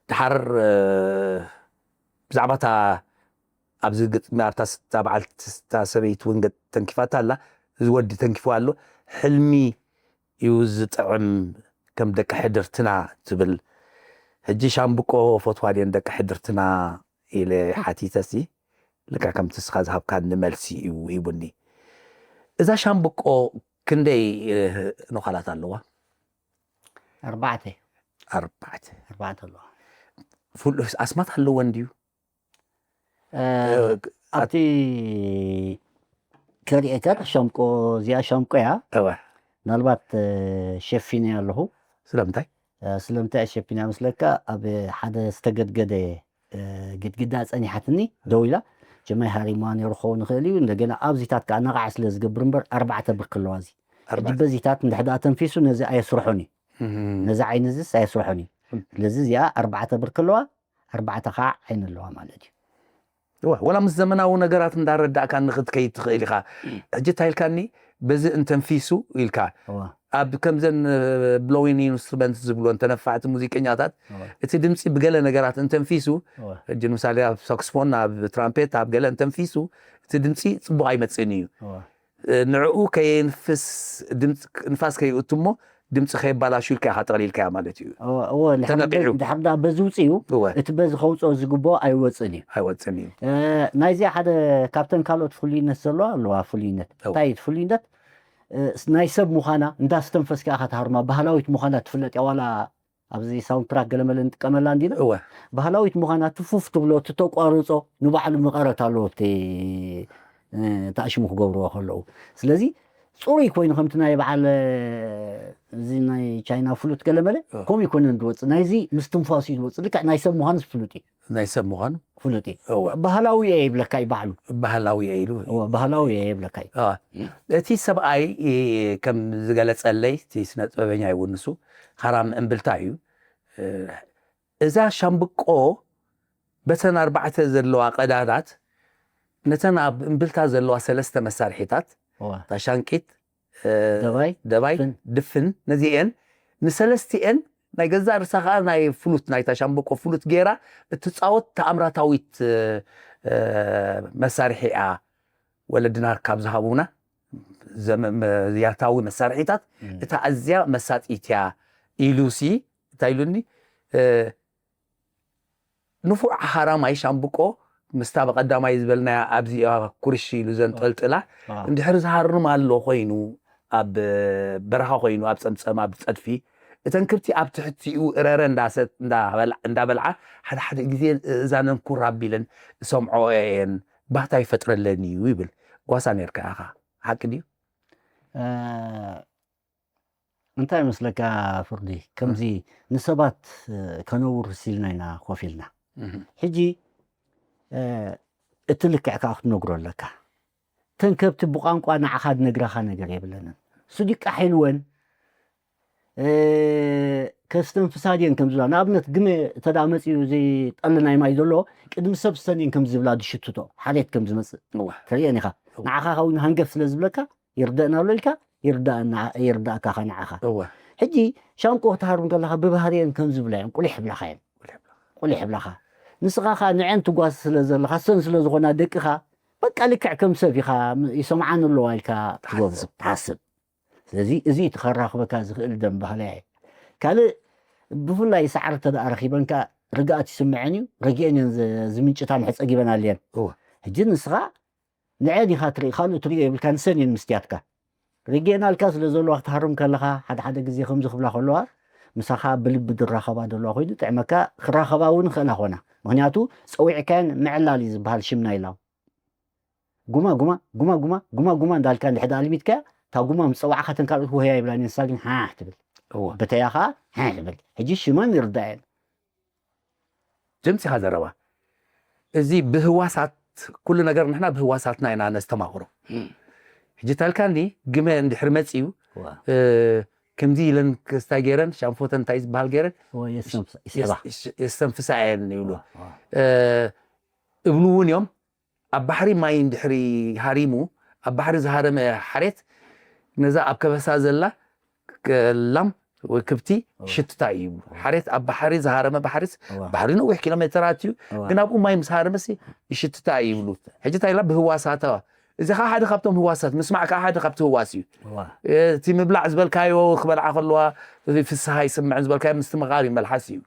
ድሓር ብዛዕባ እታ ኣብዚ ግጥሚ ኣብታ በዓልቲ ሰበይቲ እውን ተንኪፋታ ኣላ እዚ ወዲ ተንኪፉ ኣሎ ሕልሚ እዩ ዝጥዕም ከም ደቂ ሕድርትና ትብል ሕጂ ሻምብቆ ፈትዋ ድየን ደቂ ሕድርትና ኢለ ሓቲተሲ ልካ ከምቲ ስኻ ዝሃብካኒ መልሲ እዩ ሂቡኒ እዛ ሻምብቆ ክንደይ ነዃላት ኣለዋ ኣርባዕተ ኣርባዕተ ኣርባዕተ ኣለዋ ኣስማት ኣለወን ድዩ ኣብቲ ከሪኤካ ሻምቆ እዚኣ ሻምቆ እያ እወ ምናልባት ሸፊነ ኣለኹ ስለምንታይ ስለምንታይ ሸፊነ ምስለካ ኣብ ሓደ ዝተገድገደ ግድግዳ ጸኒሓትኒ ደው ኢላ ጀማይ ሃሪማ ነይሩ ክኸውን ይኽእል እዩ እንደገና ኣብዚታት ከዓ ነቓዕ ስለ ዝገብር እምበር ኣርባዕተ ብርኪ ኣለዋ እዚ ሕጂ በዚታት እንድሕዳ ተንፊሱ ነዚ ኣየስርሖን እዩ ነዚ ዓይኒ እዚስ ኣየስርሖን እዩ ስለዚ እዚኣ ኣርባዕተ ብርኪ ኣለዋ ኣርባዕተ ከዓ ዓይኒ ኣለዋ ማለት እዩ እወ ወላ ምስ ዘመናዊ ነገራት እንዳረዳእካ ንክትከይድ ትኽእል ኢኻ ሕጂ እንታይ ኢልካኒ በዚ እንተንፊሱ ኢልካ ኣብ ከምዘን ብሎዊን ኢንስትሩመንት ዝብሎ እንተነፋዕቲ ሙዚቀኛታት እቲ ድምፂ ብገለ ነገራት እንተንፊሱ ሕጂ ንምሳሌ ኣብ ሳክስፎን ኣብ ትራምፔት ኣብ ገለ እንተንፊሱ እቲ ድምፂ ፅቡቅ ኣይመፅእን እዩ ንዕኡ ከየንፍስ ንፋስ ከይእቱ እሞ ድምፂ ከየባላሹ ኢልካ ኢኻ ጠቕሊልካያ ማለት እዩ እወ ተነቂሑ። ድሕር ዳ በዚ ውፅኡ እወ። እቲ በዚ ከውፅኦ ዝግብኦ ኣይወፅእን እዩ ኣይወፅን እዩ ናይዚኣ ሓደ ካብተን ካልኦት ፍሉይነት ዘለዋ ኣለዋ ፍሉይነት እወ። እንታይ እዩ እቲ ፍሉይነት እ፣ ናይ ሰብ ምዃና እንዳስተንፈስካ ኢኻ ትሃርማ ባህላዊት ምዃና ትፍለጥ እያ ዋላ ኣብዚ ሳውንድ ትራክ ገለመለ ንጥቀመላ እንዲና እወ ባህላዊት ምዃና ትፉፍ ትብሎ ትተቋርፆ ንባዕሉ መቐረት ኣለዎ እቲ ተኣሽሙ ክገብርዎ ከለዉ ስለዚ ፅሩይ ኮይኑ ከምቲ ናይ በዓል እዚ ናይ ቻይና ፍሉት ገለመለ ከምኡ ይኮነን ዝወፅእ ናይዚ ምስ ትንፋሱ እዩ ዝወፅእ ልክዕ ናይ ሰብ ምዃኑ ፍሉጥ እዩ ናይ ሰብ ምዃኑ ፍሉጥ እዩ እወ። ባህላዊ እየ ይብለካ እዩ ባዕሉ ባህላዊ እየ ኢሉ እወ፣ ባህላዊ እየ ይብለካ እዩ እወ። እቲ ሰብኣይ እ፣ ከም ዝገለጸለይ እቲ ስነ ጥበበኛ ይውንሱ ሃራም እምብልታ እዩ እ፣ እዛ ሻምብቆ በተን ኣርባዕተ ዘለዋ ቀዳዳት ነተን ኣብ እምብልታ ዘለዋ ሰለስተ መሳርሒታት እወ። እታ ሻንቂት እ፣ ደባይ ደባይ ፍን። ድፍን ነዚአን ንሰለስቲአን ናይ ገዛእ ርእሳ ከዓ ናይ ፍሉት ናይታ ሻምበቆ ፍሉት ገይራ እትፃወት ተኣምራታዊት እ፣ እ፣ መሳርሒ እያ ወለድና ካብ ዝሃቡና ዘመ- መ- ያታዊ መሳርሒታት እታ ኣዝያ መሳጢት እያ ኢሉሲ እንታይ ኢሉኒ እ፣ ንፉዕ ሓራማይ ሻምብቆ ምስታ ብቐዳማይ ዝበልናያ ኣብዚኣ ኩርሺ ኢሉ ዘንጠልጥላ እንድሕር ዝሃርም ኣሎ ኮይኑ ኣብ በረኻ ኮይኑ ኣብ ፀምፀም ኣብ ፀድፊ እተን ክብቲ ኣብ ትሕቲኡ እረረ እንዳሰት እንዳበልዓ ሓደ ሓደ ግዜ እዛነን ኩር ኣቢለን ዝሰምዖ እየን ባህታ ይፈጥረለን እዩ ይብል ጓሳ ነርካ ኢኻ ሓቂ ድዩ እንታይ ይመስለካ ፍርዲ፣ ከምዚ ንሰባት ከነውርስ ኢልና ኢና ኮፍ ኢልና። ሕጂ እቲ ልክዕ ከዓ ክትነግሮ ኣለካ። እተን ከብቲ ብቋንቋ ንዓኻ ዝነግራኻ ነገር የብለንን። እሱ ድዩ ቃሕ ኢልወን ከስተንፍሳ ድየን ከም ዝብላ፣ ንኣብነት ግመ እንተ ደኣ መጺኡ ዘይጠሊ ናይ ማይ ዘሎ ቅድሚ ሰብ ስተን እየን ከም ዝብላ ዝሽትቶ ሓሌት ከም ዝመጽእ ትርእየን ኢኻ። ንዓኻ ከውን ሃንገፍ ስለ ዝብለካ ይርደእና ኣሎ ኢልካ ይርዳእካ ኸ ንዓኻ። ሕጂ ሻንቆ ክትሃርም ከለኻ ብባህርየን ከም ዝብላ እየን ቁሊሕ ይብላኻ እየን። ቁሊሕ ይብላኻ። ንስኻ ኸኣ ንዐን ትጓስ ስለ ዘለኻ፣ ሰን ስለ ዝኾና ደቅኻ፣ በቃ ልክዕ ከም ሰብ ኢኻ፣ ይሰምዓን ኣለዋ ኢልካ ትገብሮ ትሓስብ። ስለዚ እዚ እቲ ከራኽበካ ዝኽእል ደም ባህላ እየ። ካልእ ብፍላይ ሳዕሪ እንተ ደኣ ረኺበን ከኣ ርግኣት ይስምዐን እዩ። ረጊአን እየን ዝ- ዝምንጭታ ንሕጸጊበን ኣለየን። እወ። ሕጂ ንስኻ ንዐን ኢኻ ትርኢ፣ ካልእ ትርእዮ የብልካ፣ ንሰን እየን ምስትያትካ። ርጌናልካ ስለ ዘለዋ ክትሃርም ከለኻ ሓደ ሓደ ግዜ ከምዚ ክብላ ከለዋ ምሳኻ ብልቢ ድራኸባ ዘለዋ ኮይኑ ጥዕመካ ክራኸባ እውን ክእላ ኾና። ምክንያቱ ጸዊዕካየን ምዕላል እዩ ዝበሃል ሽም ናይ ላም። ጉማ ጉማ ጉማ ጉማ ጉማ ጉማ እንዳልካ እንድሕር ኣልሚትካያ እታ ጉማ ምስ ጸዋዕካ ተን ካልኦት ወህያ ይብላን ንሳ ግን ሓሕ ትብል። እወ። በተያ ኸዓ ሓሕ ትብል። ሕጂ ሽመን ይርዳየን። ጀምሲኻ ዘረባ እዚ ብህዋሳት ኩሉ ነገር ንሕና ብህዋሳትና ኢና ነስተማቕሮ። ሕጂ ታልካኒ ግመ እንድሕር መፅዩ ከምዚ ኢለን ክስታይ ገይረን ሻንፎተን እንታይ ዝበሃል ገይረን የስተንፍሳ እየን ይብሉ እብሉ እውን እዮም። ኣብ ባሕሪ ማይ እንድሕሪ ሃሪሙ ኣብ ባሕሪ ዝሃረመ ሓሬት ነዛ ኣብ ከበሳ ዘላ ላም ወይ ክብቲ ሽትታ እዩ ይብሉ። ሓሬት ኣብ ባሕሪ ዝሃረመ ባሕሪስ ባሕሪ ነዊሕ ኪሎ ሜተራት እዩ፣ ግን ኣብኡ ማይ ምስ ሃረመሲ ይሽትታ እዩ ይብሉ። ሕጂ እንታይ ኢላ ብህዋሳታ እዚ ከዓ ሓደ ካብቶም ህዋሳት ምስማዕ ከዓ ሓደ ካብቲ ህዋስ እዩ። እቲ ምብላዕ ዝበልካዮ ክበልዓ ከለዋ ፍስሃ ይስምዐን ዝበልካዮ ምስትምቓር እዩ መልሓስ እዩ።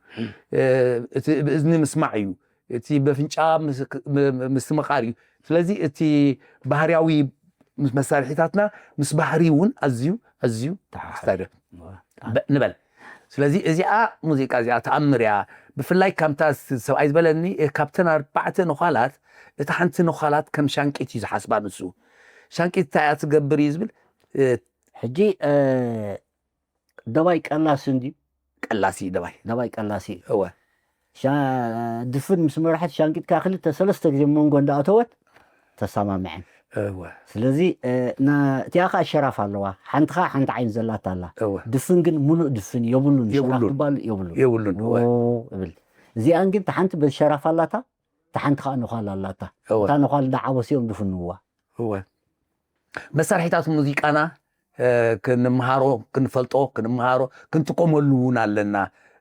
እቲ ብእዝኒ ምስማዕ እዩ። እቲ በፍንጫ ምስትምቓር እዩ። ስለዚ እቲ ባህርያዊ መሳርሒታትና ምስ ባህሪ እውን ኣዝዩ ኣዝዩ ተሓሓዝ ንበል። ስለዚ እዚኣ ሙዚቃ እዚኣ ተኣምር እያ። ብፍላይ ከምታ ሰብኣይ ዝበለኒ ካብተን ኣርባዕተ ነዃላት እታ ሓንቲ ነዃላት ከም ሻንቂት እዩ ዝሓስባ ንሱ። ሻንቂት እንታይ እያ ትገብር እዩ ዝብል። ሕጂ ደባይ ቀላሲ እንድዩ። ቀላሲ ደባይ። ደባይ ቀላሲ እዩ። እወ። ድፍን ምስ መራሕት ሻንቂጥካ ክልተ ሰለስተ ግዜ መንጎ እንዳኣተወት ተሰማምዐን። እወ። ስለዚ እቲኣ ከዓ ሸራፍ ኣለዋ። ሓንቲ ከዓ ሓንቲ ዓይኒ ዘላታ ኣላ። እወ። ድፍን ግን ሙሉእ ድፍን የብሉን። ሸራፍ የብሉን። ትባል የብሉን። የብሉን፣ እወ። እብል። እዚኣን ግን ተሓንቲ በዚ ሸራፍ ኣላታ፣ ተሓንቲ ከዓ ነዃል ኣላታ። እወ። እታ ነዃል እንዳዓበሱ እዮም ድፍንዋ። እወ። መሳርሒታት ሙዚቃና ክንምሃሮ ክንፈልጦ ክንምሃሮ ክንጥቀመሉ እውን ኣለና።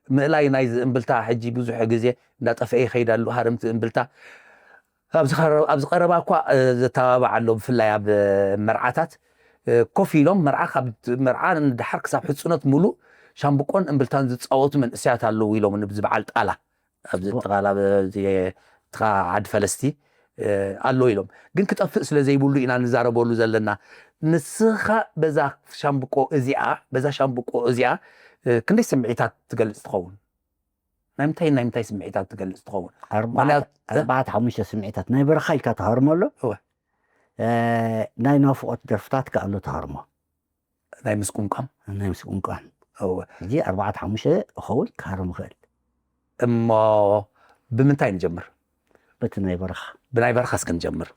ምእላይ ናይዚ እምብልታ ሕጂ ብዙሕ ግዜ እንዳጠፍአ ይኸይድ ኣሎ። ሃረምቲ እምብልታ ኣብዚ ቀረባ እኳ ዘተባባዕ ኣሎ። ብፍላይ ኣብ መርዓታት ኮፍ ኢሎም መርዓ ካብ መርዓ ንድሓር ክሳብ ሕፅኖት ሙሉእ ሻምብቆን እምብልታን ዝፃወቱ መንእሰያት ኣለዉ ኢሎም ንብዚ በዓል ጣላ ኣብዚ ጥቓ ዓዲ ፈለስቲ ኣሎ ኢሎም። ግን ክጠፍእ ስለ ዘይብሉ ኢና ንዛረበሉ ዘለና። ንስኻ በዛ ሻምብቆ እዚኣ በዛ ሻምብቆ እዚኣ ክንደይ ስምዒታት ትገልፅ ትኸውን? ናይ ምንታይ ናይ ምንታይ ስምዒታት ትገልፅ ትኸውን? ኣርባዕተ ሓሙሽተ ስምዒታት ናይ በረኻ ኢልካ ትሃርሞ ኣሎ። ናይ ናፍቖት ደርፍታት ከኣሎ ትሃርሞ። ናይ ምስቁምቋም ናይ ምስቁምቋም እወ። ሕጂ ኣርባዕተ ሓሙሽተ እኸውን ክሃርም ይኽእል። እሞ ብምንታይ ንጀምር? በቲ ናይ በረኻ። ብናይ በረኻ እስኪ ንጀምር።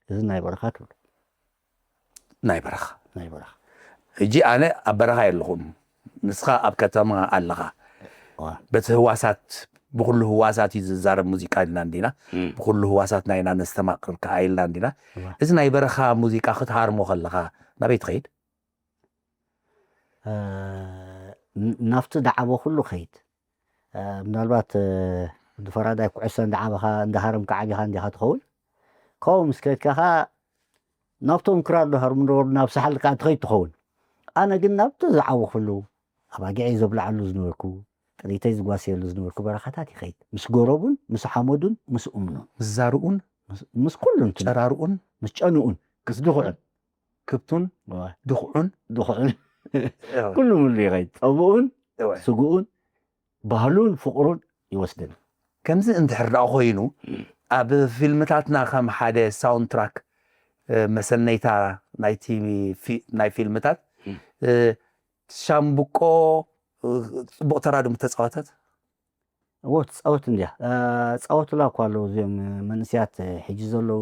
እዚ ናይ በረኻ ትብሎ። ናይ በረኻ ናይ በረኻ። ሕጂ ኣነ ኣብ በረኻ የለኹም፣ ንስኻ ኣብ ከተማ ኣለኻ። በቲ ህዋሳት ብኩሉ ህዋሳት እዩ ዝዛረብ ሙዚቃ ኢልና እንዲና፣ ብኩሉ ህዋሳት ናይና ነስተማቕር ከኣ ኢልና እንዲና። እዚ ናይ በረኻ ሙዚቃ ክትሃርሞ ከለኻ ናበይ ትኸይድ? ናብቲ ደዓበ ኩሉ ኸይድ። ምናልባት ወዲ ፈራዳይ ኩዕሶ እንዳዓበኻ እንዳሃረምካ ዓቢኻ እንዲኻ ትኸውን። ካብኡ ምስ ከድካ ኸዓ ናብቶም ክራር ዝሃርሙ ዝነበሩ ናብ ሳሕል ከዓ ትኸይድ ትኸውን። ኣነ ግን ናብቲ ዝዓበኹሉ ኣባጊዐይ ዘብልዓሉ ዝነበርኩ ጥሪተይ ዝጓስየሉ ዝነበርኩ በረኻታት ይኸይድ። ምስ ጎረቡን፣ ምስ ሓመዱን፣ ምስ እምኑን፣ ምስ ዛርኡን፣ ምስ ኩሉን፣ ጨራርኡን፣ ምስ ጨንኡን፣ ምስ ድኹዑን፣ ክብቱን፣ ድኹዑን፣ ድኹዑን፣ ኩሉ ምሉ ይኸይድ። ጸብኡን፣ ስግኡን፣ ባህሉን፣ ፍቕሩን ይወስደኒ። ከምዚ እንድሕር ደኣ ኮይኑ፣ ኣብ ፊልምታትና ከም ሓደ ሳውንድ ትራክ፣ እ፣ መሰነይታ ናይቲ ፊ-፣ ናይ ፊልምታት፣ እ፣ ሻምብቆ፣ እ፣ ጽቡቕ ተራ ድም ተጻወተት? እዎ ትጻወት እንድያ። እ፣ ጻወቱላ እኳ ኣለዉ እዚኦም መንእስያት፣ እ፣ ሕጂ ዘለዉ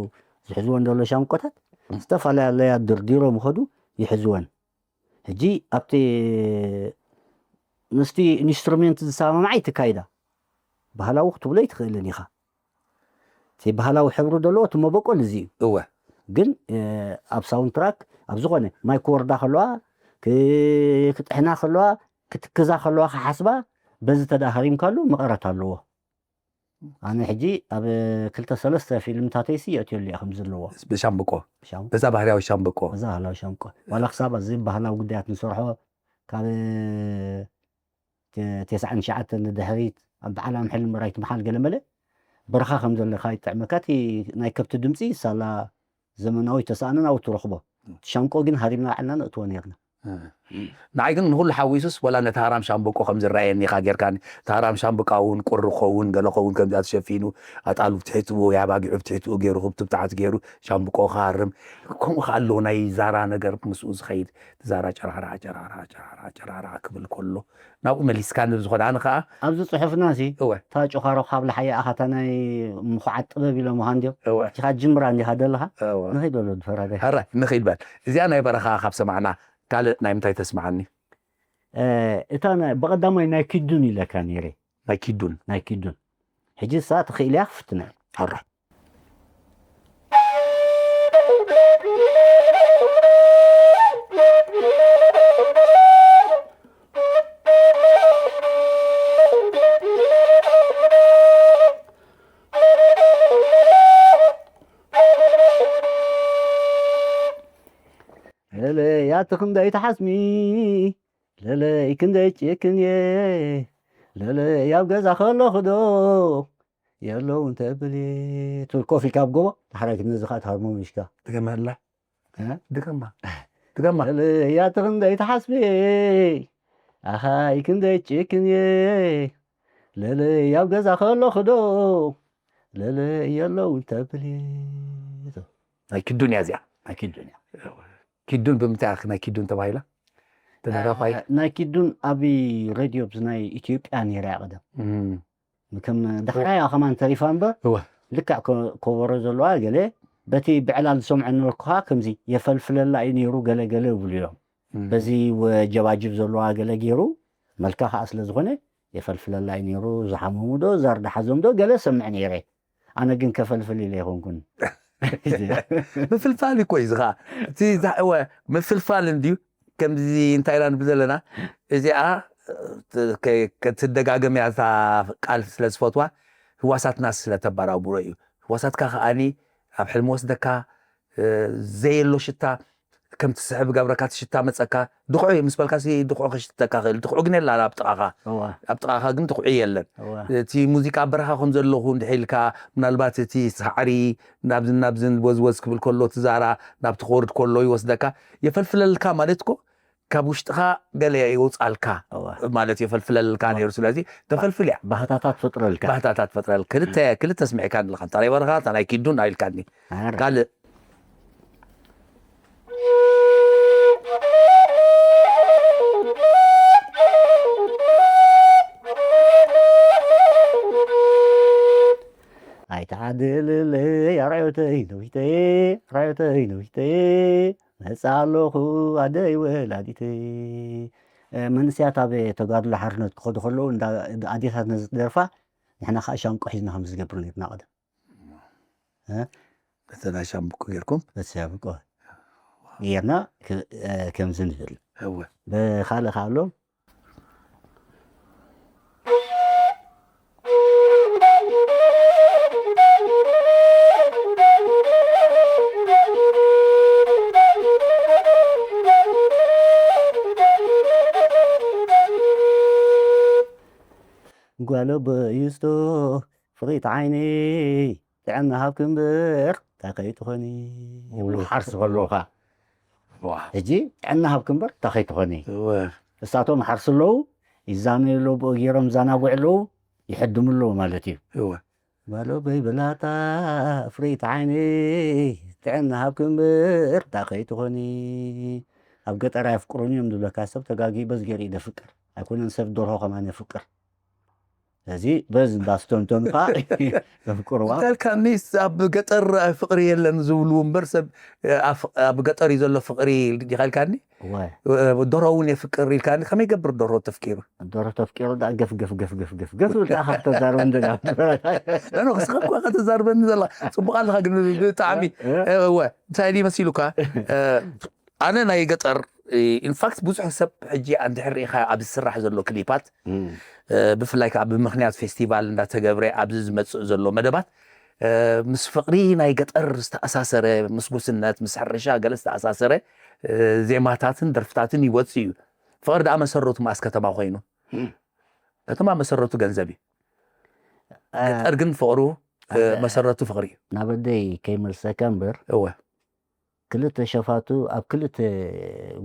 ዝሕዝወን ዘሎ ሻምቆታት፣ ዝተፈላለያ ድርዲሮም ይኸዱ ይሕዝወን። ሕጂ ኣብቲ ምስቲ ኢንስትሩሜንት ዝሰማማዕ ኣይትካይዳ። ባህላዊ ክትብሎ ኣይትኽእልን ኢኻ። እቲ ባህላዊ ሕብሪ ዘለዎ እቲ መበቆል እዚ እዩ። እወ። ግን፣ እ፣ ኣብ ሳውንድ ትራክ ኣብ ዝኾነ ማይ ክወርዳ ከለዋ፣ ክ-፣ ክጥሕና ከለዋ፣ ክትክዛ ከለዋ ክሓስባ፣ በዚ ተዳ ሃሪምካሉ መቐረት ኣለዎ። ኣነ ሕጂ ኣብ ክልተ ሰለስተ ፊልምታተይሲ የእትየሉ እየ ከምዚ ኣለዎ። ብሻምብቆ። ብሻም-፣ በዛ ባህርያዊ ሻምብቆ። በዛ ባህላዊ ሻምቆ። ዋላ ክሳብ ኣብዚ ባህላዊ ጉዳያት ንሰርሖ፣ ካብ ተ-፣ ተስዓን ትሽዓተን ንድሕሪት፣ ኣብ በዓል ኣምሐል ምራይ ትምሓል ገለ መለ፣ በረኻ ከም ዘለኻ ይጥዕመካ። እቲ ናይ ከብቲ ድምጺ ሳላ ዘመናዊ ተሳእነን ኣብኡ ትረኽቦ። እቲ ሻምቆ ግን ሃሪምና ባዕልና ነእትዎ ነይርና። እ። ንዓይ ግን ንኹሉ ሓዊሱስ፣ ወላ ነቲ ሃራም ሻምብቆ ከም ዝረኣየኒ ኢኻ ጌርካኒ። እቲ ሃራም ሻምብቃ እውን ቁሪ ክኸውን፣ ገለ ክኸውን፣ ከምዚኣ ተሸፊኑ፣ ኣጣሉ ብትሕትኡ ወይ ኣባጊዑ ብትሕትኡ ገይሩ፣ ክብቲ ብታሕቲ ገይሩ፣ ሻምብቆ ክሃርም። ከምኡ ከኣ ኣለዎ ናይ ዛራ ነገር ምስኡ ዝኸይድ። እቲ ዛራ ጨራራ፣ ጨራራ፣ ጨራራ፣ ጨራራ ክብል ከሎ፣ ናብኡ መሊስካኒ ብዝኾነ፣ ኣነ ከኣ ኣብዚ ጽሑፍና ሲ፣ እወ። እታ ጭዃሮ ካብ ለሓያ ኣኻ፣ እታ ናይ ምኹዓት ጥበብ ኢሎምኻ እንድዮም። እወ። እቲኻ ጅምራ እንዲኻ ደለኻ። እወ። ንኸይድ በሎ፣ ፈራዳይ። ሕራይ፣ ንኸይድ በል። እዚኣ ናይ በረኻ ካብ ሰማዕና፣ ካልእ ናይ ምንታይ ተስምዓኒ? እ፣ እታ ናይ፣ ብቐዳማይ ናይ ኪዱን ኢለካ ነይረ። ናይ ኪዱን። ናይ ኪዱን። ሕጂ እሳ ትኽእል እያ ክፍትና። ሕራይ። ለለያቲ ክንደይ ትሓስሚ፣ ለለይ ክንደይ ጭክን እየ፣ ለለይ ኣብ ገዛ ከለኹ ዶ የለውን ተብል እየ። ትብል ኮፍ ኢልካ ኣብ ጎቦ፣ ዳሕራይ ነዚ ኸኣ ትሃርሞ ምሽካ። ድገመላ። እ? ድገማ። ድገማ። ለለያቲ ክንደይ ትሓስቢ፣ ኣኻይ ክንደይ ጭክን እየ፣ ለለይ ኣብ ገዛ ከለኹ ዶ ለለይ የለውን ተብል እየ። ናይ ኪዱን እያ እዚኣ። ናይ ኪዱን እያ። ኪዱን ብምንታይ ኢኻ ናይ ኪዱን ተባሂላ? ተደራፋይ? እ፣ ናይ ኪዱን ኣብ ሬድዮ ብዚ ናይ ኢትዮጵያ ነይራ እያ ቀደም። እም። ከም ዳሕራያ ከማን ተሪፋ እምበር፣ እወ። ልክዕ ኮ-፣ ኮበሮ ዘለዋ ገለ፣ በቲ ብዕላል ዝሰምዖ ነበርኩ ከኣ ከምዚ የፈልፍለላ እዩ ነይሩ ገለ ገለ ይብሉ እዮም። እም። በዚ ወ-፣ ጀባጅብ ዘለዋ ገለ ገይሩ፣ መልካ ከኣ ስለ ዝኾነ የፈልፍለላ እዩ ነይሩ። ዝሓመሙ ዶ፣ ዘር ድሓዞም ዶ፣ ገለ ሰምዕ ነይረ። ኣነ ግን ከፈልፍል ኢለ ኣይኮንኩን። ምፍልፋል እኮ እዩ እዚ ኸዓ። እቲ ዛ-፣ እወ፣ ምፍልፋል እንድዩ። ከምዚ እንታይ ኢና ንብል ዘለና፣ እዚኣ፣ እ፣ ከ-፣ ከትደጋገም እያ እታ ቃል ስለ ዝፈትዋ፣ ህዋሳትና ስለ ተበራብሮ እዩ። ህዋሳትካ ከኣኒ ኣብ ሕልሚ ወስደካ፣ እ፣ ዘየሎ ሽታ፣ ከም ትስሕብ ገብረካ፣ እቲ ሽታ መጸካ። ድኹዒ ምስ በልካሲ ድኹዒ ክሽትተካ ክእል። ድኹዒ ግን የላን ኣብ ጥቓኻ። እዋ። ኣብ ጥቓኻ ግን ድኹዒ የለን። እዋ። እቲ ሙዚቃ ኣብ በረኻ ከም ዘለኹ እንድሒ ኢልካ፣ ምናልባት እቲ ሳዕሪ ናብዝን ናብዝን ወዝወዝ ክብል ከሎ፣ እቲ ዛራ ናብቲ ክወርድ ከሎ ይወስደካ። የፈልፍለልካ ማለት እኮ፣ ካብ ውሽጥኻ ገለ የውጻልካ እዋ። ማለት የፈልፍለልካ ነይሩ። ስለዚ ተፈልፍል እያ። ባህታታት ፈጥረልካ። ባህታታት ፈጥረልካ። ክልተ፣ ክልተ ስሚዕካኒ ኣለኻ። እታ ናይ በረኻ፣ እታ ናይ ኪዱን ኢልካኒ። ኣረ። ካልእ ኣይትዓድልለይ ኣርዕዮተይ ነዊሕተይ፣ ኣርዕዮተይ ነዊሕተይ፣ መጻ ኣለኹ ኣደይ ወላዲተይ። እ፣ መንእሰያት ኣብ ተጋድሎ ሓርነት ክኸዱ ከለዉ እንዳ ኣዴታት ነዚ ደርፋ ንሕና ከኣ ሻንቆ ሒዝና ከም ዝገብር ነርና ቀደም። እ? በተና ሻምብቆ ጌርኩም? በቲ ሻምብቆ ጌርና ክ-፣ እ፣ ከምዚ ንብል። እወ። ብኻልእ ከኣ ኣሎ። ኣሎ በይስቶ ፍቕሪት ዓይነይ ጥዕና ሃብኪ እምበር እንታይ ከይትኾኒ። ይብሉ ክሓርሱ ከለዉ ኸዓ። ሕጂ ጥዕና ሃብኪ እምበር እንታይ ከይትኾኒ። እሳቶም ይሓርሱ ኣለዉ፣ ይዛነዩ ኣለዉ፣ ብኡ ገይሮም ይዘናግዑ ኣለዉ፣ ይሕድሙ ኣለዉ ማለት እዩ። በሎ በይበላታ ፍሬት ዓይነይ ጥዕና ሃብኪ እምበር እንታይ ከይትኾኒ። ኣብ ገጠር ኣየፍቅሩን እዮም ዝብለካ ሰብ ተጋጊ በዚ ገይሩ እዩ ዘፍቅር። ኣይኮነን ሰብ ደርሆ ከማን የፍቅር። ስለዚ በዚ እንዳስተንተንካ ዘፍቅርዋ። እንተልካኒስ ኣብ ገጠር ፍቕሪ የለን ዝብሉ እምበር ሰብ ኣብ ገጠር እዩ ዘሎ ፍቕሪ ዲኻ ኢልካኒ። እወ። ደሮ እውን የፍቅር ኢልካኒ። ከመይ ገብር ደሮ ተፍቂሩ? ደሮ ተፍቂሩ ዳ ገፍ ገፍ ገፍ ገፍ ገፍ ገፍ ኢልካ ከተዛርበ እንደዳ። ኖ፣ ኖ፣ እስኻ እኳ ከተዛርበኒ ዘላ። ጽቡቕ ኣለኻ ግን ብጣዕሚ። እ? እወ። እንታይ ድዩ መሲሉካ? እ፣ ኣነ ናይ ገጠር፣ እ፣ ኢንፋክት ብዙሕ ሰብ ሕጂ እንድሕር ርኢኻ ኣብ ዝስራሕ ዘሎ ክሊፓት፣ እ፣ ብፍላይ ከዓ ብምኽንያት ፌስቲቫል እንዳተገብረ ኣብዚ ዝመጽእ ዘሎ መደባት፣ እ፣ ምስ ፍቕሪ ናይ ገጠር ዝተኣሳሰረ፣ ምስ ጉስነት፣ ምስ ሕርሻ ገለ ዝተኣሳሰረ፣ እ፣ ዜማታትን ደርፍታትን ይወጽእ እዩ። ፍቕሪ ደኣ መሰረቱ መኣስ ከተማ ኮይኑ። እም። ከተማ መሰረቱ ገንዘብ እዩ። እ፣ ገጠር ግን ፍቕሩ፣ እ፣ ኣንተ መሰረቱ ፍቕሪ እዩ። ናበደይ ከይመልሰካ እምበር፣ እወ። ክልተ ሸፋቱ ኣብ ክልተ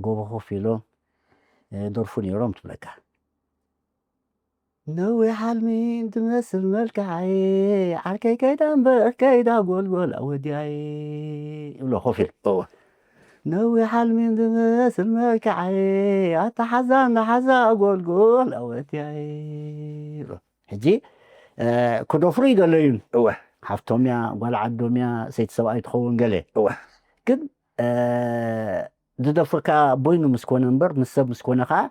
ጎቦ ኮፍ ኢሎም፣ እ፣ ደርፉ ነይሮም ትብለካ። ነዊሕ ሓልሚን ትመስል መልክዓይ፣ ዓርከይ ከይዳ እምበር ከይዳ ጎልጎል ኣወዲኣይ፣ ይብሎ ኮፍ ኢሉ። እወ። ነዊሕ ሓልሚን ትመስል መልክዓይ፣ ኣታ ሓዛ እንዳ ሓዛ ጎልጎል ኣወዲኣይ፣ ይብሎ። ሕጂ፣ እ፣ ክደፍሩ ይደለዩን። እወ። ሓፍቶም እያ፣ ጓል ዓዶም እያ፣ ሰይቲ ሰብኣይ ትኸውን ገለ። እወ። ግን፣ እ፣ ዝደፍርካ ቦይኑ ምስ ኮነ እምበር፣ ምስ ሰብ ምስ ኮነ ኸዓ፣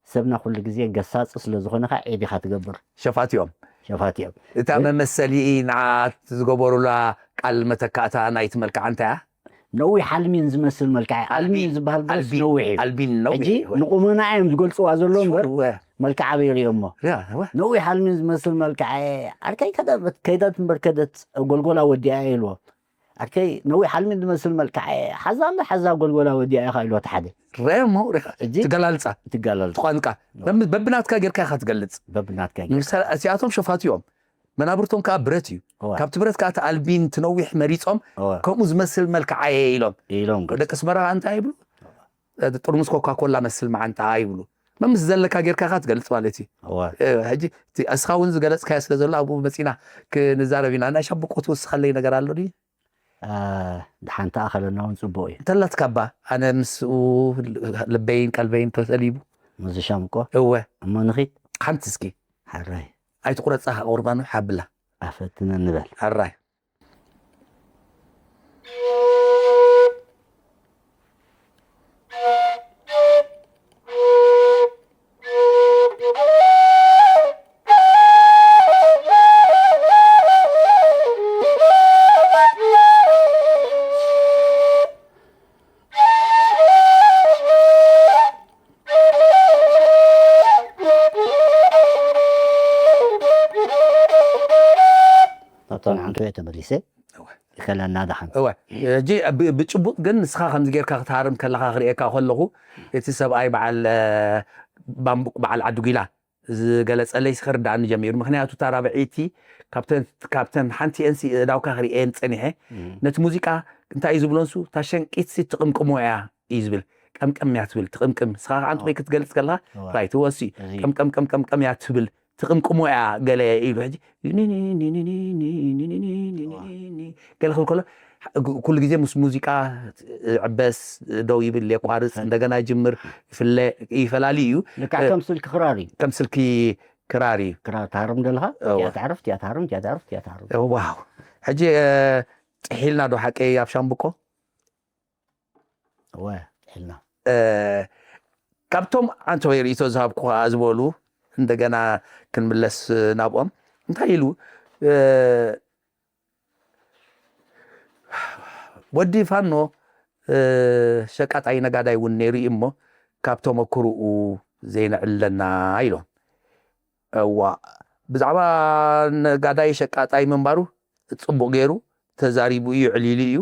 ሰብና ኩሉ ግዜ ገሳጺ ስለ ዝኾነ ኸዓ ዒብ ኢኻ ትገብር። ሸፋት እዮም። ሸፋት እዮም። እታ ግን መመሰሊ ንዓት ዝገበሩላ ቃል መተካእታ ናይቲ መልክዓ እንታይ እያ? ነዊሕ ኣልሚን ዝመስል መልክዓ። ኣልሚን ኣልቢን፣ ዝበሃል ብረስ ኣልቢን፣ ነዊሕ እዩ። ኣልቢን ነዊሕ ሕጂ እዩ። ንቁመና እዮም ዝገልጽዋ ዘሎ እምበር እወ። መልክዓ ኣበይ ርእዮሞ? ያ፣ እወ። ነዊሕ ኣልሚን ዝመስል መልክዓ፣ ዓርከይ ከደ-፣ ከይዳት እምበር ከደት ጎልጎላ ወዲኣ ኢልዎ። ዓርከይ ነዊሕ ኣልሚን ዝመስል መልክዓ፣ ሓዛ እምበር ሓዛ ጎልጎላ ወዲኣ ኢኻ ኢልዎ እቲ ሓደ። ርኣዮሞ፣ ርኢኻ። ሕጂ ትገላልጻ። ትገላልጻ። እቲ ቋንቋ። እወ። በም-፣ በብናትካ ጌርካ ኢኻ ትገልጽ። በብናትካ ጌርካ። ንምሳሌ፣ እዚኣቶም ሸፋቱ እዮም። መናብርቶም ከኣ ብረት እዩ። እወ። ካብቲ ብረት ከኣ እቲ ኣልቢን፣ እቲ ነዊሕ መሪጾም፣ እወ። ከምኡ ዝመስል መልክዓ እየ ኢሎም። ኢሎም ገ- ደቂ ኣስመራ እንታይ ይብሉ? ጥርሙስ ኮካ ኮላ መስል መዓንጣ ይብሉ። መምስ ዘለካ ጌርካ ኢኻ ትገልጽ ማለት እዩ። እወ። እ፣ ሕጂ እቲ እስኻ እውን ዝገለጽካዮ ስለ ዘሎ ኣብኡ መጺና ክንዛረብ ኢና። ናይ ሻምብቆ ትውስኸለይ ነገር ኣሎ ድዩ? እ፣ ድሓን ተኣኸለና እውን ጽቡቕ እዩ። እንተላትካ እባ ኣነ ምስኡ ልበይን ቀልበይን ተሰሊቡ። ምስዚ ሻምብቆ? እወ። እሞ ንኺድ? ሓንቲ እስኪ። ሕራይ። ኣይትቁረጻ፣ ቁርባኑ ሓብላ። ኣፈትነ ንበል። ሕራይ። ናብታ ንሓንቲ እየ ተመሊሰ። እወ። ይኸለና ደሓን። እወ። ሕጂ ብ-፣ ብጭቡጥ ግን ንስኻ ከምዚ ጌርካ ክትሃርም ከለኻ ክርእየካ ከለኹ፣ እቲ ሰብኣይ በዓል፣ እ፣ ባምቡቅ በዓል ዓዲ ጒላ ዝገለጸለይ ክርድኣኒ ጀሚሩ። ምኽንያቱ እታ ራብዐይቲ ካብተን፣ ካብተን ሓንቲ ኤንሲ እዳውካ ክርእየን ጸኒሐ። እም። ነቲ ሙዚቃ እንታይ እዩ ዝብሎ ንሱ? እታ ሸንቂትሲ ትቕምቅሞ እያ እዩ ዝብል። ቀምቀም እያ ትብል፣ ትቕምቅም። ንስኻ ከዓ እንታይ እወ። ክትገልጽ ከለኻ፣ እወ። ራይት፣ እወ፣ እሲ እዙይ። ቀምቀም፣ ቀምቀም፣ ቀም እያ ትብል። ትቕምቅሞ እያ ገለ ኢሉ። ሕጂ ኒኒኒኒኒኒኒኒኒኒኒ ገለ ክብል ከሎ፣ ኩሉ ግዜ ምስ ሙዚቃ ይዕበስ፣ ደው ይብል፣ የቋርጽ፣ እንደገና ይጅምር፣ ይፍለ-፣ ይፈላሊ እዩ። ልክዕ እ፣ ከም ስልኪ ክራር እዩ። ከም ስልኪ ክራር እዩ። ክራር ትሃርም ዘለኻ፣ እወ። እቲኣ ትዓርፍ፣ እቲኣ ትሃርም፣ እቲኣ ትዓርፍ፣ እቲኣ ትሃርም። ዋው። ሕጂ፣ እ፣ ጥሒልና ዶ ሓቀይ ኣብ ሻምብቆ? እወ፣ ጥሒልና። እ፣ ካብቶም ኣንተ ወይ ርእይቶ ዝሃብኩ ከኣ ዝበሉ፣ እንደገና ክንምለስ ናብኦም። እንታይ ኢሉ? እ፣ ወዲ ፋኖ፣ እ፣ ሸቃጣይ ነጋዳይ እውን ነይሩ እዩ እሞ፣ ካብ ተመክሮኡ ዘይነዕልለና ኢሎም። እዋ፣ ብዛዕባ ነጋዳይ ሸቃጣይ ምንባሩ ጽቡቕ ገይሩ ተዛሪቡ እዩ፣ ዕሊሉ እዩ።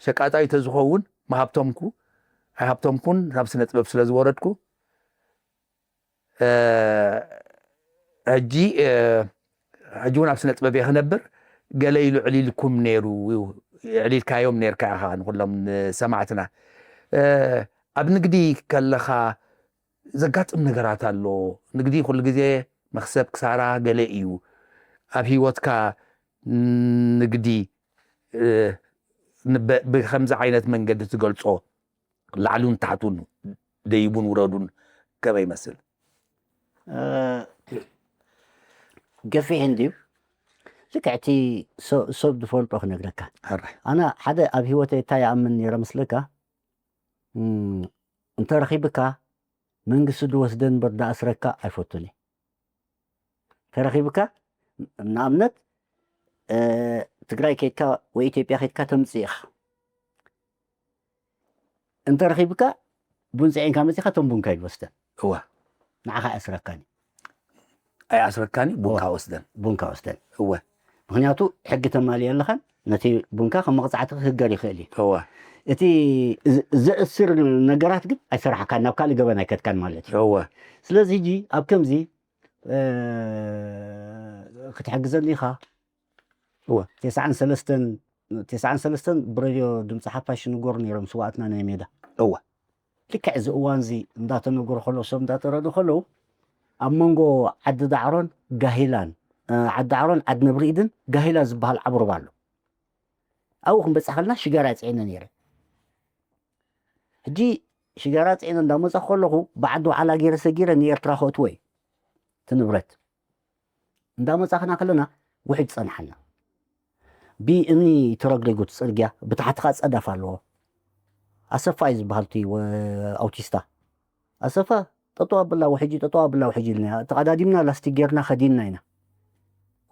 ሸቃጣይ ተዝኸውን ምሃብቶምኩ፣ ኣይሃብቶምኩን ናብ ስነ ጥበብ ስለ ዝወረድኩ፣ እ፣ ሕጂ፣ እ፣ ሕጂ እውን ኣብ ስነ ጥበብ እየ ክነብር፣ ገለ ኢሉ ዕሊልኩም ነይሩ፣ ዕሊልካዮም ነይርካ ኢኻ ንኩሎም ሰማዕትና። ኣብ ንግዲ ከለኻ ዘጋጥም ነገራት ኣሎ። ንግዲ ኩሉ ግዜ መኽሰብ ክሳራ ገለ እዩ። ኣብ ህይወትካ ንግዲ ብከምዚ ዓይነት መንገዲ ትገልጾ፣ ላዕሉን ታሕቱን፣ ደይቡን ውረዱን ከመይ ይመስል? ገፊሕ እንድዩ። ልክዕቲ ሰብ ዝፈልጦ ክነግረካ። ኣነ ሓደ ኣብ ህይወተይ እንታይ ይኣምን ነይረ መስለካ? እንተረኺብካ መንግስቲ ዝወስደን እምበር ዝኣስረካ ኣይፈቱን እየ። ተረኺብካ ንኣብነት ትግራይ ከድካ ወይ ኢትዮጵያ ከድካ ተምፅእ ኢኻ። እንተረኺብካ ቡን ፅዒንካ መፂኻ እቶም ቡንካ ይወስደን። እወ ንዓኻ ኣስረካኒ ኣይኣስረካኒ ቡንካ ወስደን። ቡንካ ወስደን። እወ ምክንያቱ ሕጊ ተማልየ ኣለኻን ነቲ ቡንካ ከም መቕፃዕቲ ክህገር ይኽእል እዩ። እወ እቲ ዘእስር ነገራት ግን ኣይሰራሕካን፣ ናብ ካልእ ገበን ኣይከድካን ማለት እዩ። እወ ስለዚ ሕጂ ኣብ ከምዚ ክትሕግዘኒ ኢኻ። እወ ተስዓን ሰለስተን ተስዓን ሰለስተን ብሬድዮ ድምፂ ሓፋሽ ንጎር ነይሮም ስዋኣትና ናይ ሜዳ። እወ ልክዕ እዚ እዋን እዚ እንዳተነገሩ ከለዉ ሰብ እንዳተረዱ ከለዉ ኣብ መንጎ ዓዲ ዳዕሮን ጋሂላን ዓዲ ዳዕሮን ዓዲ ነብርኢድን ጋሂላ ዝበሃል ዓብሩባ ኣሎ። ኣብኡ ክንበፅሕ ከለና ሽጋራ ፅዒነ ነይረ። ሕጂ ሽጋራ ፅዒነ እንዳመፀኹ ከለኹ ብዓዲ ዋዕላ ገይረ ሰጊረ ንኤርትራ ከእትዎ እዩ እቲ ንብረት። እንዳመፃኽና ከለና ውሕጅ ፀንሓና። ብእምኒ ተረግሪጉ እቲ ፅርግያ ብታሕቲ ከዓ ፀዳፍ ኣለዎ። ኣሰፋ እዩ ዝበሃል እቲ ኣውቲስታ። ኣሰፋ ጠጠው ኣብላ ውሕጂ ጠጠው ኣብላ ውሕጂ ኢልና ተቐዳዲምና ላስቲክ ጌርና ከዲንና ኢና።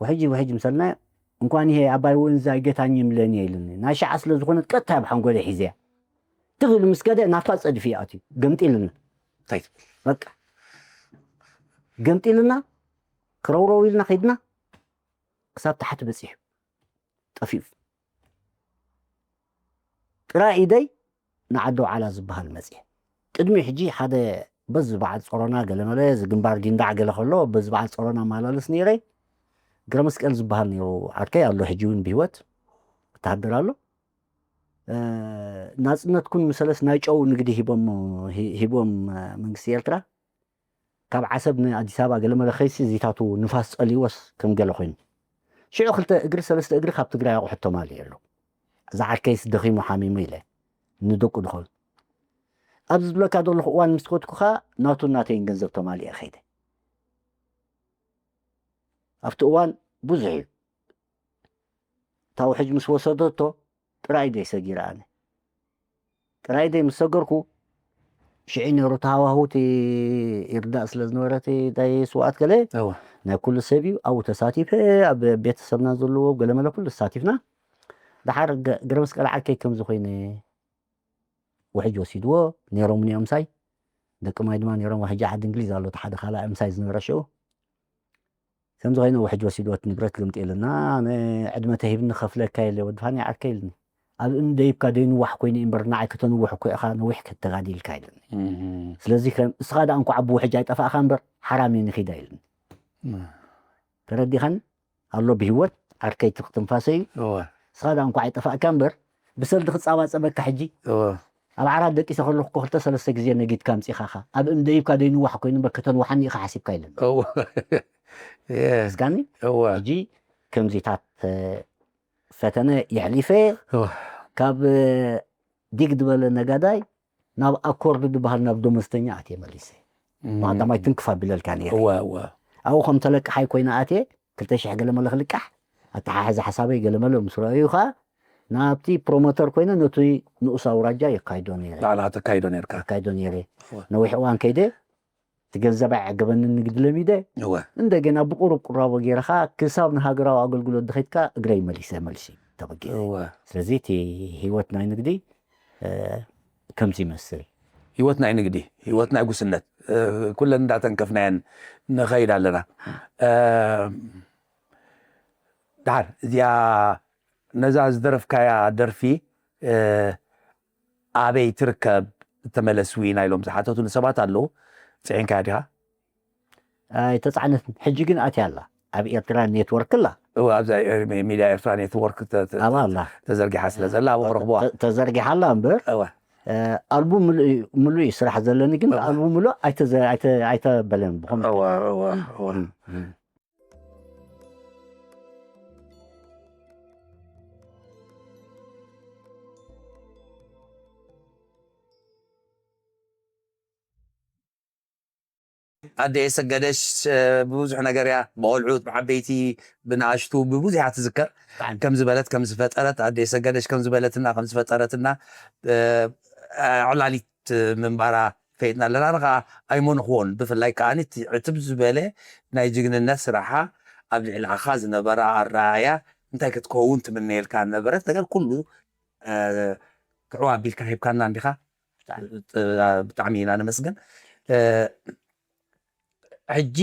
ውሕጂ ውሕጂ ምሰልና እንኳን ይሄ አባይ ወንዝ አይገታኝም ለኔ ኢሉኒ። ናይ ሸዓ ስለ ዝኾነት ቀጥታ ኣብ ሓንጎለይ ሒዘያ ትኽእል ምስ ከደ ናብታ ፀድፊ ኣትዩ ገምጢልና። እንታይ ትብል? በቃ ገምጢልና ክረውረው ኢልና ከይድና ክሳብ ታሕቲ በፂሑ ጠፊኡ። ጥራይ ኢደይ ንዓዲ ዋዕላ ዝበሃል መፅየ። ቅድሚ ሕጂ ሓደ በዚ በዓል ጾሮና ገለመለ እዚ ግንባር ጊንዳዕ ገለ ከሎ በዚ በዓል ጾሮና ማላለስ ነይረ። ግረ መስቀል ዝበሃል ነይሩ ዓርከይ ኣሎ ሕጂ እውን ብህይወት ወተሃደር ኣሎ። ናፅነትኩም ምሰለስ ናይ ጨው ንግዲ ሂቦም ሂቦም መንግስቲ ኤርትራ ካብ ዓሰብ ንኣዲስ ኣበባ ገለመለ ከይሲ እዚታቱ ንፋስ ፀሊዎስ ከም ገለ ኮይኑ ሽዑ ክልተ እግሪ ሰለስተ እግሪ ካብ ትግራይ ኣቑሑት ተማሊኡ ኣሎ። እዚ ዓርከይስ ደኺሙ ሓሚሙ ኢለ ንደቁ ድኾን ኣብዚ ዝብለካ ዘለኹ እዋን ምስ ከድኩኻ ናቱ ናተይን ገንዘብ ተማሊአ ከይደ። ኣብቲ እዋን ብዙሕ እዩ እታ ውሕጅ ምስ ወሰደቶ ጥራይ ደይ ሰጊረ ኣነ ጥራይ ደይ ምስ ሰገርኩ ሽዒ ነይሩ ተሃዋህው እቲ ይርዳእ ስለ ዝነበረ እቲ ናይ ስውኣት ገለ እወ ናይ ኩሉ ሰብ እዩ ኣብኡ ተሳቲፈ ኣብ ቤተሰብና ዘለዎ ገለመለ ኩሉ ተሳቲፍና። ደሓር ገ- ግረ መስቀል ዓርከይ ከምዚ ኮይነ ውሕጅ ወሲድዎ ነይሮም እኒኦም ምሳይ ደቂ ማይ ድማ ነይሮም ሕጂ ዓዲ እንግሊዝ ኣሎ እቲ ሓደ ካልኣይ ምሳይ ዝነበረ ሽዑ ከምዚ ኮይነ ውሕጅ ወሲድዎ እቲ ንብረት ገምጢልና ኣነ ዕድመ ተሂብኒ ከፍለካ የለ ወዲ ፋኒ ዓርከይ ኢልኒ ኣብ እምኒ ደይብካ ደይንዋሕ ኮይነ እምበር ንዓይ ከተንውሕ እኮ ኢኻ ነዊሕ ከተጋዲልካ ኢልኒ ስለዚ ከም እስኻ ደኣ እንኳዕ ብውሕጅ ኣይጠፋእካ እምበር ሓራም እዩ ንኺዳ ኢልኒ ተረዲኻኒ ኣሎ ብህይወት ዓርከይ ትንፋሰ እዩ እወ እስኻ ደኣ እንኳዕ ኣይጠፋእካ እምበር ብሰልዲ ክጻባጸበካ ሕጂ እወ ኣብ ዓራት ደቂሰ ከለኹ እኮ ክልተ ሰለስተ ግዜ ነጊድካ ኣምጺኻኻ ኣብ እምደይብካ ደይንዋሕ ኮይኑ እምበር ከተንዋሓኒ ኢኻ ሓሲብካ ኢለኒ እወ Yes እስካኒ እወ ሕጂ ከምዚታት እ፣ ፈተነ የሕሊፈ እወ ካብ እ፣ ዲግ ዝበለ ነጋዳይ ናብ ኣኮርድ ዝበሃል ናብ ደመስተኛ ኣትየ መሊሰ ቀዳማይ ትንክፍ ኣቢለልካ ነይረ እወ እወ ኣብኡ ከም ተለቅሓይ ኮይነ ኣትየ ክልተ ሽሕ ገለመለ ክልቃሕ ኣተሓሕዛ ሓሳበይ ገለመለ ምስ ረኣዩ ከዓ ናብቲ ፕሮሞተር ኮይነ ነቲ ንኡስ ኣውራጃ የካይዶ ነይረ ባዕልኻ ተካይዶ ነርካ ኣካይዶ ነይረ እወ። ነዊሕ እዋን ከይደ እቲ ገንዘብ ኣይዓገበንን ንግዲ ለሚደ እወ እንደገና ብቁሩብ ቁራቦ ገይረ ከዓ ክሳብ ንሃገራዊ ኣገልግሎት ድኸድካ እግረይ መሊሰ መልሲ ተበጊ እወ ስለዚ እቲ ህይወት ናይ ንግዲ እ፣ ከምዚ ይመስል ህይወት ናይ ንግዲ ህይወት ናይ ጉስነት እ፣ ኩለን እንዳተንከፍናየን ንኸይድ ኣለና እ፣ ድሓር እዚኣ ነዛ ዝደረፍካያ ደርፊ እ፣ ኣበይ ትርከብ ተመለስ ዊና ኢሎም ዝሓተቱኒ ሰባት ኣለዉ ፅዒንካያ ዲኻ ኣይተፃዕነትን ሕጂ ግን ኣትያ ኣላ ኣብ ኤርትራ ኔትወርክ ኣላ። እወ፣ ኣብዛ ኤር-፣ ሚድያ ኤርትራ ኔትወርክ ተ-፣ ተ-፣ ኣላ፣ ኣላ። ተዘርጊሓ ስለ ዘላ ኣብኡ ክረኽብዋ። ተ-፣ ተዘርጊሓ ኣላ እምበር፣ እወ። እ፣ ኣልቡም ምሉእ እዩ፣ ምሉእ እዩ ስራሕ ዘለኒ፣ ግን እወ። ኣልቡም ምሉእ ኣይተዘ-፣ ኣይተ-፣ ኣይተበለን ብኸምኡ። እወ፣ እወ፣ እወ። እም፣ እም። ኣደ የሰገደሽ፣ እ፣ ብብዙሕ ነገር እያ፣ ብቆልዑት፣ ብዓበይቲ፣ ብንኣሽቱ፣ ብብዙሕ እያ ትዝከር። ብጣዕሚ። ከም ዝበለት፣ ከም ዝፈጠረት፣ ኣደ የሰገደሽ ከም ዝበለትና፣ ከም ዝፈጠረትና፣ እ፣ ዕላሊት ምንባራ ፈይጥና ኣለና። ኣነ ከዓ ኣይመንኽዎን። ብፍላይ ከዓ እቲ ዕትብ ዝበለ ናይ ጅግንነት ስራሓ፣ ኣብ ልዕሊ ኣኻ ዝነበራ ኣረኣእያ እንታይ ክትከውን ትምነየልካ ነበረት ነገር ኩሉ፣ እ፣ ክዕው ኣቢልካ ሂብካና እንዲኻ። ብጣዕሚ። ብጣዕሚ ኢና ነመስግን። እ፣ ሕጂ፣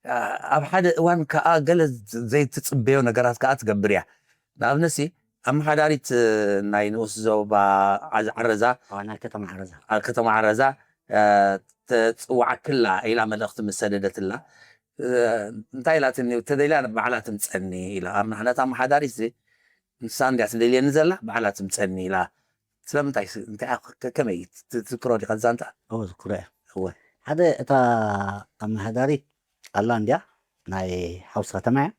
ኣ-፣ ኣብ ሓደ እዋን ከኣ ገለ ዘይትጽበዮ ነገራት ከኣ ትገብር እያ። ንኣብነትሲ፣ ኣመሓዳሪት ናይ ንኡስ ዞባ ዓዝ-፣ ዓረዛ፣ ዋ፣ ናይ ከተማ ዓረዛ። ኣብ ከተማ ዓረዛ፣ እ፣ ተጽውዓክላ ኢላ መልእኽቲ ምስ ሰደደትላ፣ እ፣ እንታይ ኢላትኒ፣ ተደልያ ባዕላ ትምጸኒ ኢላ። ኣብ ንሕነት ኣመሓዳሪትሲ፣ ንሳ እንድያ ትደልየኒ ዘላ፣ ባዕላ ትምጸኒ ኢላ። ስለምንታይ ስ-፣ እንታይ ከ-፣ ከመይ ት-፣ ትዝክሮ ዲኻ ዛንታ? እወ፣ ዝክሮ እየ። እወ። ሓደ እታ ኣመሓዳሪት ኣላ እንድያ፣ ናይ ሓውሲ ከተማ እያ።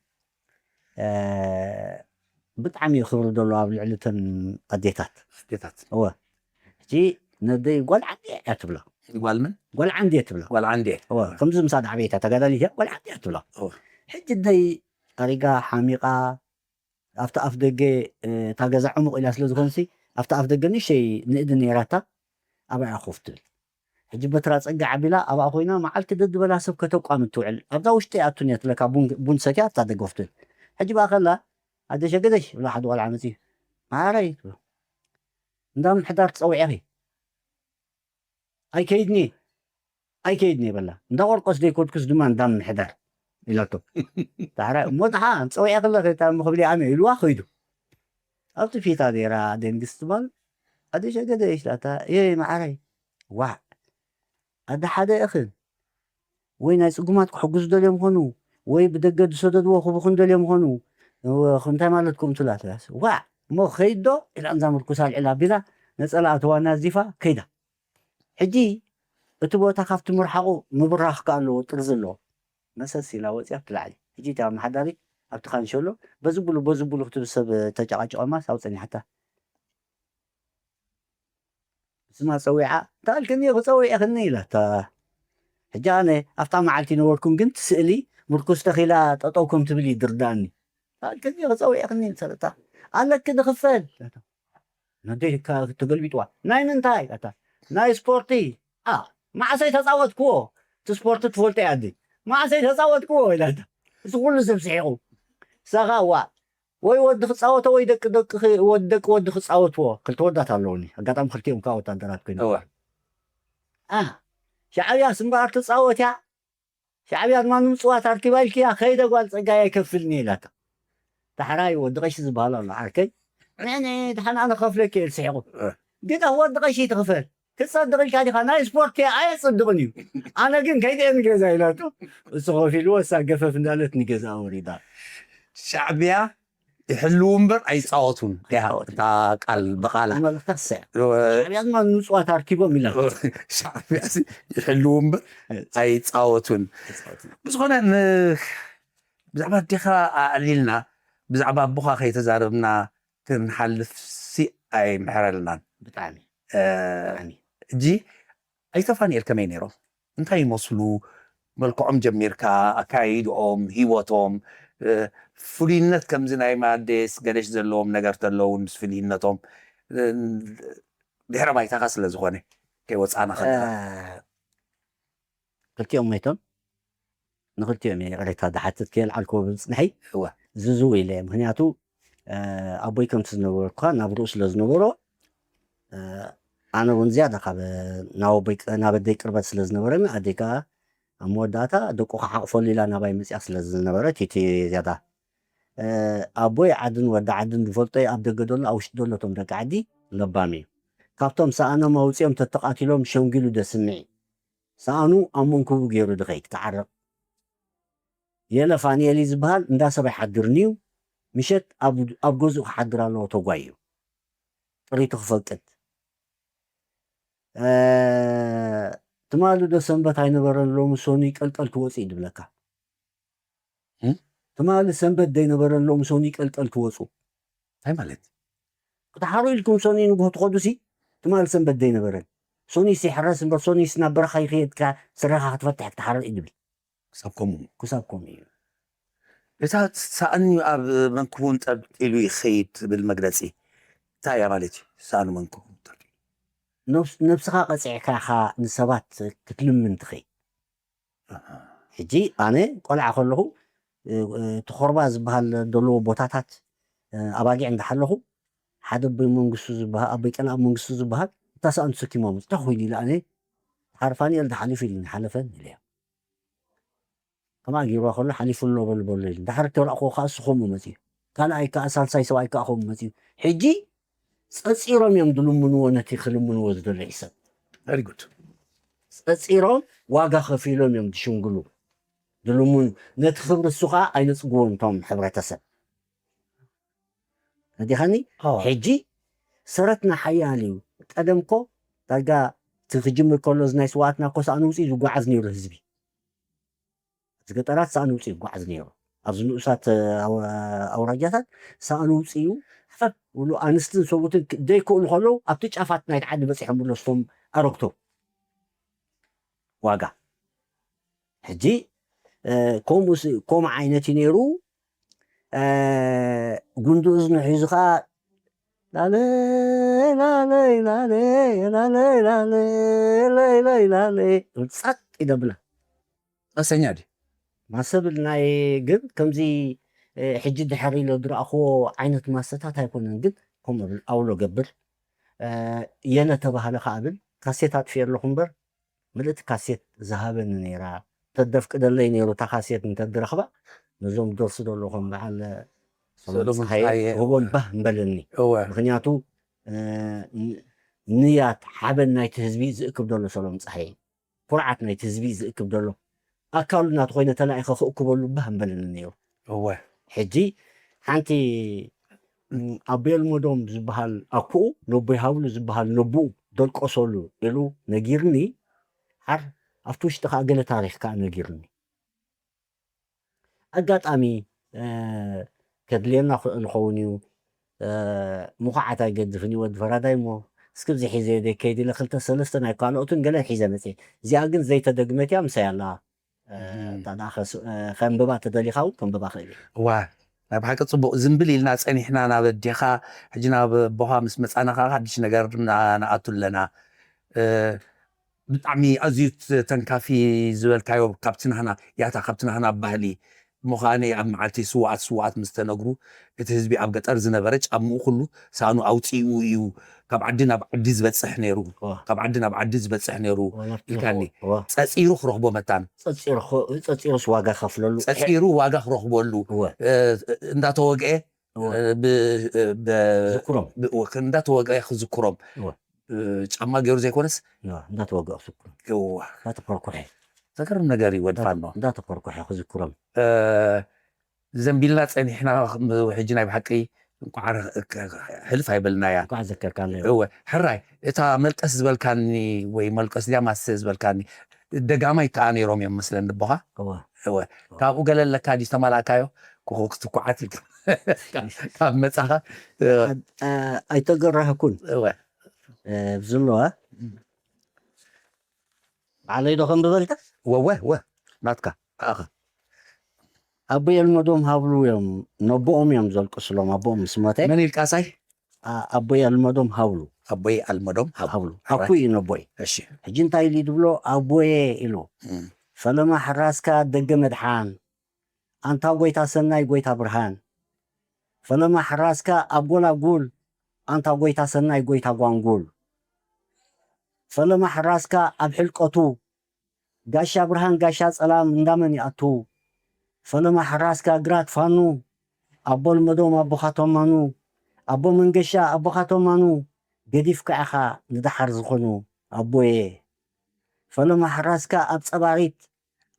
እ፣ ብጣዕሚ እዩ ክብሪ ዘለዎ ኣብ ልዕሊ እተን ኣዴታት። ኣዴታት። እወ። ሕጂ ነደይ ጓል ዓንዲ እያ ትብላ። ጓል ምን? ጓል ዓንዲ እየ ትብላ። ጓል ዓንዲ እየ። እወ፣ ከምዚ ምሳ ዳዕበይታ ተጋዳሊት እያ፣ ጓል ዓንዲ እያ ትብላ። እወ። ሕጂ ደይ ኣሪጋ፣ ሓሚቓ፣ ኣብቲ ኣፍ ደገ፣ እ፣ እታ ገዛ ዕሙቕ ኢላ ስለ ዝኾንሲ፣ ኣብቲ ኣፍ ደገ ንእሽተይ ንእዲ ነይራታ፣ ኣብኣ እያ ኮፍ ትብል። ሕጂ በትራ ጸጋ ዓቢላ ኣብኣ ኮይና መዓልቲ ደድበላ ሰብ ከተቋምት ትውዕል። ኣብዛ ውሽጢ ኣቱን እያ ትብለካ፣ ቡን፣ ቡን ሰትያ ኣብታ ደገ ኮፍ ትብል። ሕጂ ብኣ ከላ፣ "ኣደ ሸገደሽ" ብላ ሓደ ቆልዓ መጺኡ፣ "ማዕረይ" ትብሎ። "እንዳ ምሕዳር ትጸውዕ ኢኺ?" "ኣይከይድኒ፣ ኣይከይድኒ" በላ። "እንዳ ቆርቆስ ዘይኮድኩስ ድማ እንዳ ምሕዳር" ኢላቶ። ዳሕራይ፣ "እሞ ደሓን ጸዊዐ ከለኺ እታ እሞ ክብሊ ኣነ" ኢልዋ ኸይዱ። ኣብቲ ፊታ ነይራ ደንግስ ትባል፣ "ኣደ ሸገደ" ኢላታ። "እየ መዓረይ?" "ዋዕ፣ ኣደ ሓደ እኽን ወይ ናይ ጽጉማት ክሕግዙ ደልዮም ኾኑ፣ ወይ ብደገ ዝሰደድዎ ክቡኹን ደልዮም ኾኑ፣ እንታይ ማለትኩም?" ትብላ ትብላስ። "ዋዕ፣ እሞ ኸይድ ዶ?" ኢላ እንዛ ምርኩሳ ኣልዒላ ኣቢላ፣ ነጸላ ኣተዋና ኣዚፋ ከይዳ። ሕጂ እቲ ቦታ ካብቲ ምርሓቑ ምብራኽ ከ ኣለዎ፣ ጥርዚ ኣለዎ። መሰስ ኢላ ወፂኣ ኣብቲ ላዕሊ። ሕጂ እቲ ኣመሓዳሪ ኣብቲ ካንሸሎ፣ "በዚ ብሉ፣ በዚ ብሉ" ክትብል ሰብ ተጨቓጨቐማስ ኣብኡ ጸኒሓታ። ስማ ጸዊዓ፣ "እንታይ ኢልክኒ ክጸውዒኽኒ?" ኢላታ። ሕጂ ኣነ ኣብታ መዓልቲ ነበርኩን፣ ግን እቲ ስእሊ ምርኩስ ተኺላ ጠጠው ከም ትብል እዩ ዝርዳእኒ። "እንታይ ኢልክኒ ክጸውዒኽኒ?" ሰለታ፣ "ኣለኪ ድኽፈል" ኢላታ። ነደይ ከ-፣ ተገልቢጥዋ። "ናይ ምንታይ?" ኢላታ። "ናይ ስፖርቲ።" "ኣ፣ መዓሰይ ተጻወትክዎ?" "እቲ ስፖርቲ ትፈልጦ እያ ኣደይ። መዓሰይ ተጻወትክዎ?" ኢላታ። እዚ ኩሉ ሰብ ስሒቑ። ሳኻ፣ "ዋ፣ ወይ ወዲ ክጻወቶ ወይ ደቂ ደቂ ኽ-፣ ወዲ ደቂ ወዲ ክጻወትዎ። ክልተ ወዳት ኣለውኒ። ኣጋጣሚ ክልቲኦም ከኣ ወታደራት ኮይኖም። እወ። ኣ፣ ሻዕብያስ እምበኣር ትጻወት እያ። ሻዕብያ ድማ ንምጽዋት ኣርኪባ ኢልክያ። ከይደ ጓል ጸጋይ ኣይከፍልኒ" ኢላታ። ዳሕራይ ወዲ ቀሺ ዝበሃል ኣሎ ዓርከይ። "ንዕኒ ድሓን ኣነ ከፍለኪ" ኢሉ ስሒቑ። እ። "ግደፍ ወዲ ቀሺ ትኽፈል። ክጸድቕ ኢልካ ዲኻ? ናይ ስፖርት እያ ኣየጽድቕን እዩ። ኣነ ግን ከይደ እየ ንገዛ" ኢላቶ። እሱ ከፊልዎ፣ እሳ ገፈፍ እንዳለት ንገዛ ወሪዳ። ሻዕብያ ይሕልዉ እምበር ኣይጻወቱን እያ ኣይጻወቱን። እታ ቃል ብቓላ። መልእኽታ ክሰያ። እወ። ሻዕብያ ድማ ንምጽዋት ኣርኪቦም ኢላ። ሻዕብያ ሲ ይሕልዉ እምበር ኣይጻወቱን። ኣይጻወቱን። ብዝኾነ ን-፣ ብዛዕባ ኣዴኻ ኣዕሊልና፣ ብዛዕባ ኣቦኻ ከይተዛረብና ክንሓልፍ ሲ ኣይምሕረልናን። ብጣዕሚ። እ፣ ብጣዕሚ። ሕጂ ኣይተ ፋኒኤል ከመይ ነይሮም? እንታይ ይመስሉ? መልክዖም ጀሚርካ፣ ኣካያይድኦም፣ ህይወቶም፣ እ፣ ፍሉይነት ከምዚ ናይ ማዴስ ገደሽ ዘለዎም ነገር ተለውን ምስ ፍሉይነቶም፣ እ፣ ድሕረ ባይታኻ ስለ ዝኾነ፣ ከይወጻእና ከለና። እ፣ ክልቲኦም ሞይቶም፣ ንክልቲኦም እየ ይቕሬታ ዝሓትት፣ ከየልዓልክዎ ብምጽንሐይ እወ። ዝዝው ኢለ። ምኽንያቱ፣ እ፣ ኣቦይ ከምቲ ዝነበርኩኻ ናብርኡ ስለ ዝነበሮ፣ እ፣ ኣነ እውን ዝያዳ ካብ ናብ ኣቦይ ቅ-፣ ናብ ኣደይ ቅርበት ስለ ዝነበረኒ፣ ኣደይ ከኣ ኣብ መወዳእታ ደቁ ክሓቕፈሉ ኢላ ናባይ መጺኣ ስለ ዝነበረት፣ እቲ ዝያዳ፣ እ፣ ኣቦይ ዓድን ወዲ ዓድን ዝፈልጦ ኣብ ደገ ዘሎ፣ ኣብ ውሽጢ ዘሎ እቶም ደቂ ዓዲ ለባም እዩ። ካብቶም ሰኣኖም ኣውጺኦም ተተቓቲሎም ሸምጊሉ ደስምዒ። ሰኣኑ ኣብ መንኩቡ ገይሩ ድኸይድ ክዓርቕ። የለ ፋንኤል እዩ ዝበሃል፣ እንዳ ሰብ ኣይሓድርን እዩ። ምሸት ኣብ፣ ኣብ ገዝኡ ክሓድር ኣለዎ፣ ተጓይ እዩ። ጥሪቱ ክፈቅድ። እ፣ ትማሊ ዶ ሰንበት ኣይነበረን፣ ሎሚ ሰኑይ ቀልቀል ክወጽእ እዩ ድብለካ። እም? ትማሊ ሰንበት ዶ ኣይነበረን፣ ሎሚ ሰኑይ ቀልቀል ክወጹ። እንታይ ማለት? ክትሓሩ ኢልኩም ሰኑይ ንግሆ ትኸዱ ሲ፣ ትማሊ ሰንበት ዶ ኣይነበረን። ሰኑይ ሲ ሕረስ እምበር፣ ሰኑይ ሲ ናብ በረኻ ይኸየድካ፣ ስረኻ ክትፈትሕ ክትሓርእ እዩ ድብል። ክሳብ ከምኡ። ክሳብ ከምኡ እዩ። እታ ሳእኒ ኣብ መንኩቡን ጠብ ኢሉ ይኸይድ ትብል መግለጺ እንታይ እያ ማለት እዩ? ሳእኒ መንኩቡን ጠብ ኢሉ። ነብስ-፣ ነብስኻ ቀጺዕካ ኢኻ ንሰባት ክትልምን ትኸይድ። ኣሃ። ሕጂ ኣነ ቆልዓ ከለኹ፣ እ፣ እ፣ እቲ ኮርባ ዝበሃል ዘለዎ ቦታታት፣ እ፣ ኣባጊዕ እንዳሓለኹ፣ ሓደ ኣቦይ መንግስቱ ዝበሃል፣ ኣቦይ ቀልኣብ መንግስቱ ዝበሃል፣ እታ ሳእኒ ተሰኪሞም፣ እንታይ ኮይኑ ኢለ ኣነ፣ ሓር ፋንኤል ዶ ሓሊፉ ኢሉኒ፣ ሓለፈን ኢለዮ። ከምኣ ገይርዋ ከሎ ሓሊፉ ኣሎ በሉ በሉ ኢሉ። ድሓር ተራእኽዎ ከኣ እሱ ከምኡ መጺኡ። ካልኣይ ከኣ ሳልሳይ ሰብኣይ ከኣ ከምኡ መጺኡ። ሕጂ ጸጺሮም እዮም ዝልምንዎ ነቲ ክልምንዎ ዝደለዩ ሰብ። Very good። ጸጺሮም ዋጋ ከፊሎም እዮም ዝሽምግሉ። ዝልምኑ። ነቲ ክብሪ እሱ ከኣ ኣይነጽግዎን እቶም ሕብረተሰብ። ረዲኻኒ? ኣዎ። ሕጂ ሰረትና ሓያል እዩ። ቀደም እኮ ዳርጋ እቲ ክጅምር ከሎ እዚ ናይ ስውኣትና እኮ ሳእኒ ውፅኢ ዝጓዓዝ ነይሩ ህዝቢ። እቲ ገጠራት ሳእኒ ውፅኢ ይጓዓዝ ነይሩ። ኣብዚ ንኡሳት፣ እ፣ ኣው-፣ ኣውራጃታት ሳእኒ ውፅኡ ሓፈፍ ብሉ ኣንስትን ሰብኡትን ክ-፣ ዘይክእሉ ከለዉ ኣብቲ ጫፋት ናይቲ ዓዲ በፂሖም ብሎ ስቶም ኣረግቶ ዋጋ። ሕጂ፣ እ፣ ከምኡ ስ-፣ ከምኡ ዓይነት እዩ ነይሩ። እ፣ ጉንዲ እዝኑ ሒዙ ኸዓ ላለይ፣ ላለይ፣ ላለይ፣ ላለይ፣ ላለይ፣ ለይ፣ ለይ፣ ላለይ፣ ጸጥ ይደብላ። ቀሰኛ ድዩ? ማሰብል ናይ ግን ከምዚ፣ እ፣ ሕጂ ድሕር ኢለ ዝረኣኽዎ ዓይነት ማሰታት ኣይኮነን፣ ግን ከምኡ ብል፣ ኣውሎ ገብር፣ እ፣ የነ ተባህለ ከኣ ብል፣ ካሴት ኣጥፍኤ ኣለኹ እምበር፣ ምልእቲ ካሴት ዝሃበኒ ነይራ። ተደፍቅደለይ ነይሩ፣ እታ ካሴት እንተድረኽባ፣ ነዞም ደርሱ ደሎ ከም በዓል ሰሎሞን ሰሎሞን ጸሃየ ጸሃየ። ክህቦም ባህ እምበለኒ። እወ። ምኽንያቱ፣ እ፣ ን-፣ ንያት ሓበን ናይቲ ህዝቢ ዝእክብ ደሎ ሰሎሞን ጸሃየ። ኩርዓት ናይቲ ህዝቢ ዝእክብ ደሎ። ኣካሉ እናተኾይነ ተላኢኸ ክእክበሉ ባህ እምበለኒ ነይሩ። እወ። ሕጂ ሓንቲ፣ ም፣ ኣቦይ ኣልመዶም ዝበሃል ኣኩኡ፣ ነቦይ ሃብሉ ዝበሃል ነቡኡ ደልቆሰሉ ኢሉ ነጊርኒ። ሓር ኣብቲ ውሽጢ ከኣ ገለ ታሪኽ ከኣ ነጊርኒ። ኣጋጣሚ፣ እ፣ ከድልየና ክእል ይኸውን እዩ። እ፣ ምኹዓት ኣይገድፍን እዩ ወዲ ፈራዳይ እሞ፣ እስኪ ብዚ ሒዘ ደይ ከይድ ኢለ ክልተ ሰለስተ ናይ ካልኦትን ገለን ሒዘ መፅየ። እዚኣ ግን ዘይተደግመት እያ፣ ምሳይ ኣላ። እ፣ እም። እታ ደኣ ከስ-፣ እ፣ ከንብባ ተደሊኻ እውን ከንብባ ክእል እየ። እዋ፣ ናይ ብሓቂ ጽቡቕ። ዝም ብል ኢልና ጸኒሕና ናብ ኣዴኻ፣ ሕጂ ናብ ኣቦኻ ምስ መጻና ከኣ ሓድሽ ነገር ና-፣ ንኣቱ ኣለና። እ፣ ብጣዕሚ ኣዝዩ ት-፣ ተንካፊ ዝበልካዮ ካብቲ ናህና ያታ፣ ካብቲ ናህና ባህሊ እሞ ከኣ ኣብ መዓልቲ ስውኣት፣ ስውኣት ምስ ተነግሩ፣ እቲ ህዝቢ ኣብ ገጠር ዝነበረ ጫምኡ ኩሉ ሳእኑ ኣውጺኡ እዩ ካብ ዓዲ ናብ ዓዲ ዝበጽሕ ነይሩ። ዋ። ካብ ዓዲ ናብ ዓዲ ዝበጽሕ ነይሩ ዋ፣ ናብቲ ኢልካኒ። ዋ። ጸጺሩ ክረኽቦ መታን። ጸጺሩ ኸ-፣ ጸጺሩስ ዋጋ ከፍለሉ። ጸጺሩ ዋጋ ክረኽበሉ። እወ። እ፣ እንዳተወግኤ፣ እወ። እ፣ ብ-፣ እ፣ ብ-፣ ዝክሮም። ብ-፣ እወ፣ እንዳተወግኤ ክዝክሮም። እወ። እ፣ ጫማ ገይሩ ዘይኮነስ። እወ፣ እንዳተወግኦ ክዝክሮም። እወ። እንዳተኮርኮሐ። ዘገርም ነገር እዩ ወዲ ፋኖ። እንዳተኮርኮሐ ክዝክሮም። እ፣ ዘንቢልና ጸኒሕና፣ ም-፣ ሕጂ ናይ ብሓቂ እንቋዕ ረ-፣ ከ-፣ ሕልፍ ኣይበልናያ። እንቋዕ ዘከርካና። እወ፣ ሕራይ፣ እታ መልቀስ ዝበልካኒ ወይ መልቀስ ድያ ማሰ ዝበልካኒ፣ ደጋማይ ከኣ ነይሮም እዮም መስለኒ ኣቦኻ። እወ። እወ፣ እወ። ካብኡ ገለ ኣለካ ድዩ ዝተማላእካዮ? ክኹ ክትኩዓት ኢልካ ካብ መጻኻ፣ እ፣ ኣ-፣ ኣ-፣ ኣይተገራህኩን። እወ። እ፣ ብዝለዋ፣ እም። ባዕለይ ዶ ከንብበልካ? ወወ፣ ወ፣ ናትካ፣ ከኣኻ። ኣቦይ ኣልመዶም ሃብሉ እዮም፣ ነቦኦም እዮም ዘልቅስሎም፣ ኣቦኦም ምስ ሞተ። መን ኢልካ ሳይ? ኣ-፣ ኣቦይ ኣልመዶም ሃብሉ። ኣቦይ ኣልመዶም ሃብሉ። ሃብሉ። ኣኩ እዩ ነቦይ። እሺ። ሕጂ እንታይ ኢሉ ድብሎ? ኣቦየ ኢሉ። እም። ፈለማ ሕራስካ ደገ መድሓን፣ ኣንታ ጎይታ ሰናይ፣ ጎይታ ብርሃን። ፈለማ ሕራስካ ኣብ ጎላጉል፣ ኣንታ ጎይታ ሰናይ፣ ጎይታ ጓንጉል። ፈለማ ሕራስካ ኣብ ሕልቀቱ፣ ጋሻ ብርሃን፣ ጋሻ ጸላም እንዳመን ይኣቱ። ፈለማ ሕራስካ ግራት ፋኑ፣ ኣቦ ኣልመዶም፣ ኣቦኻቶም ማኑ፣ ኣቦ መንገሻ፣ ኣቦኻቶም ማኑ፣ ገዲፍካ ኢኻ ንደሓር ዝኾኑ ኣቦየ። ፈለማ ሕራስካ ኣብ ጸባሪት፣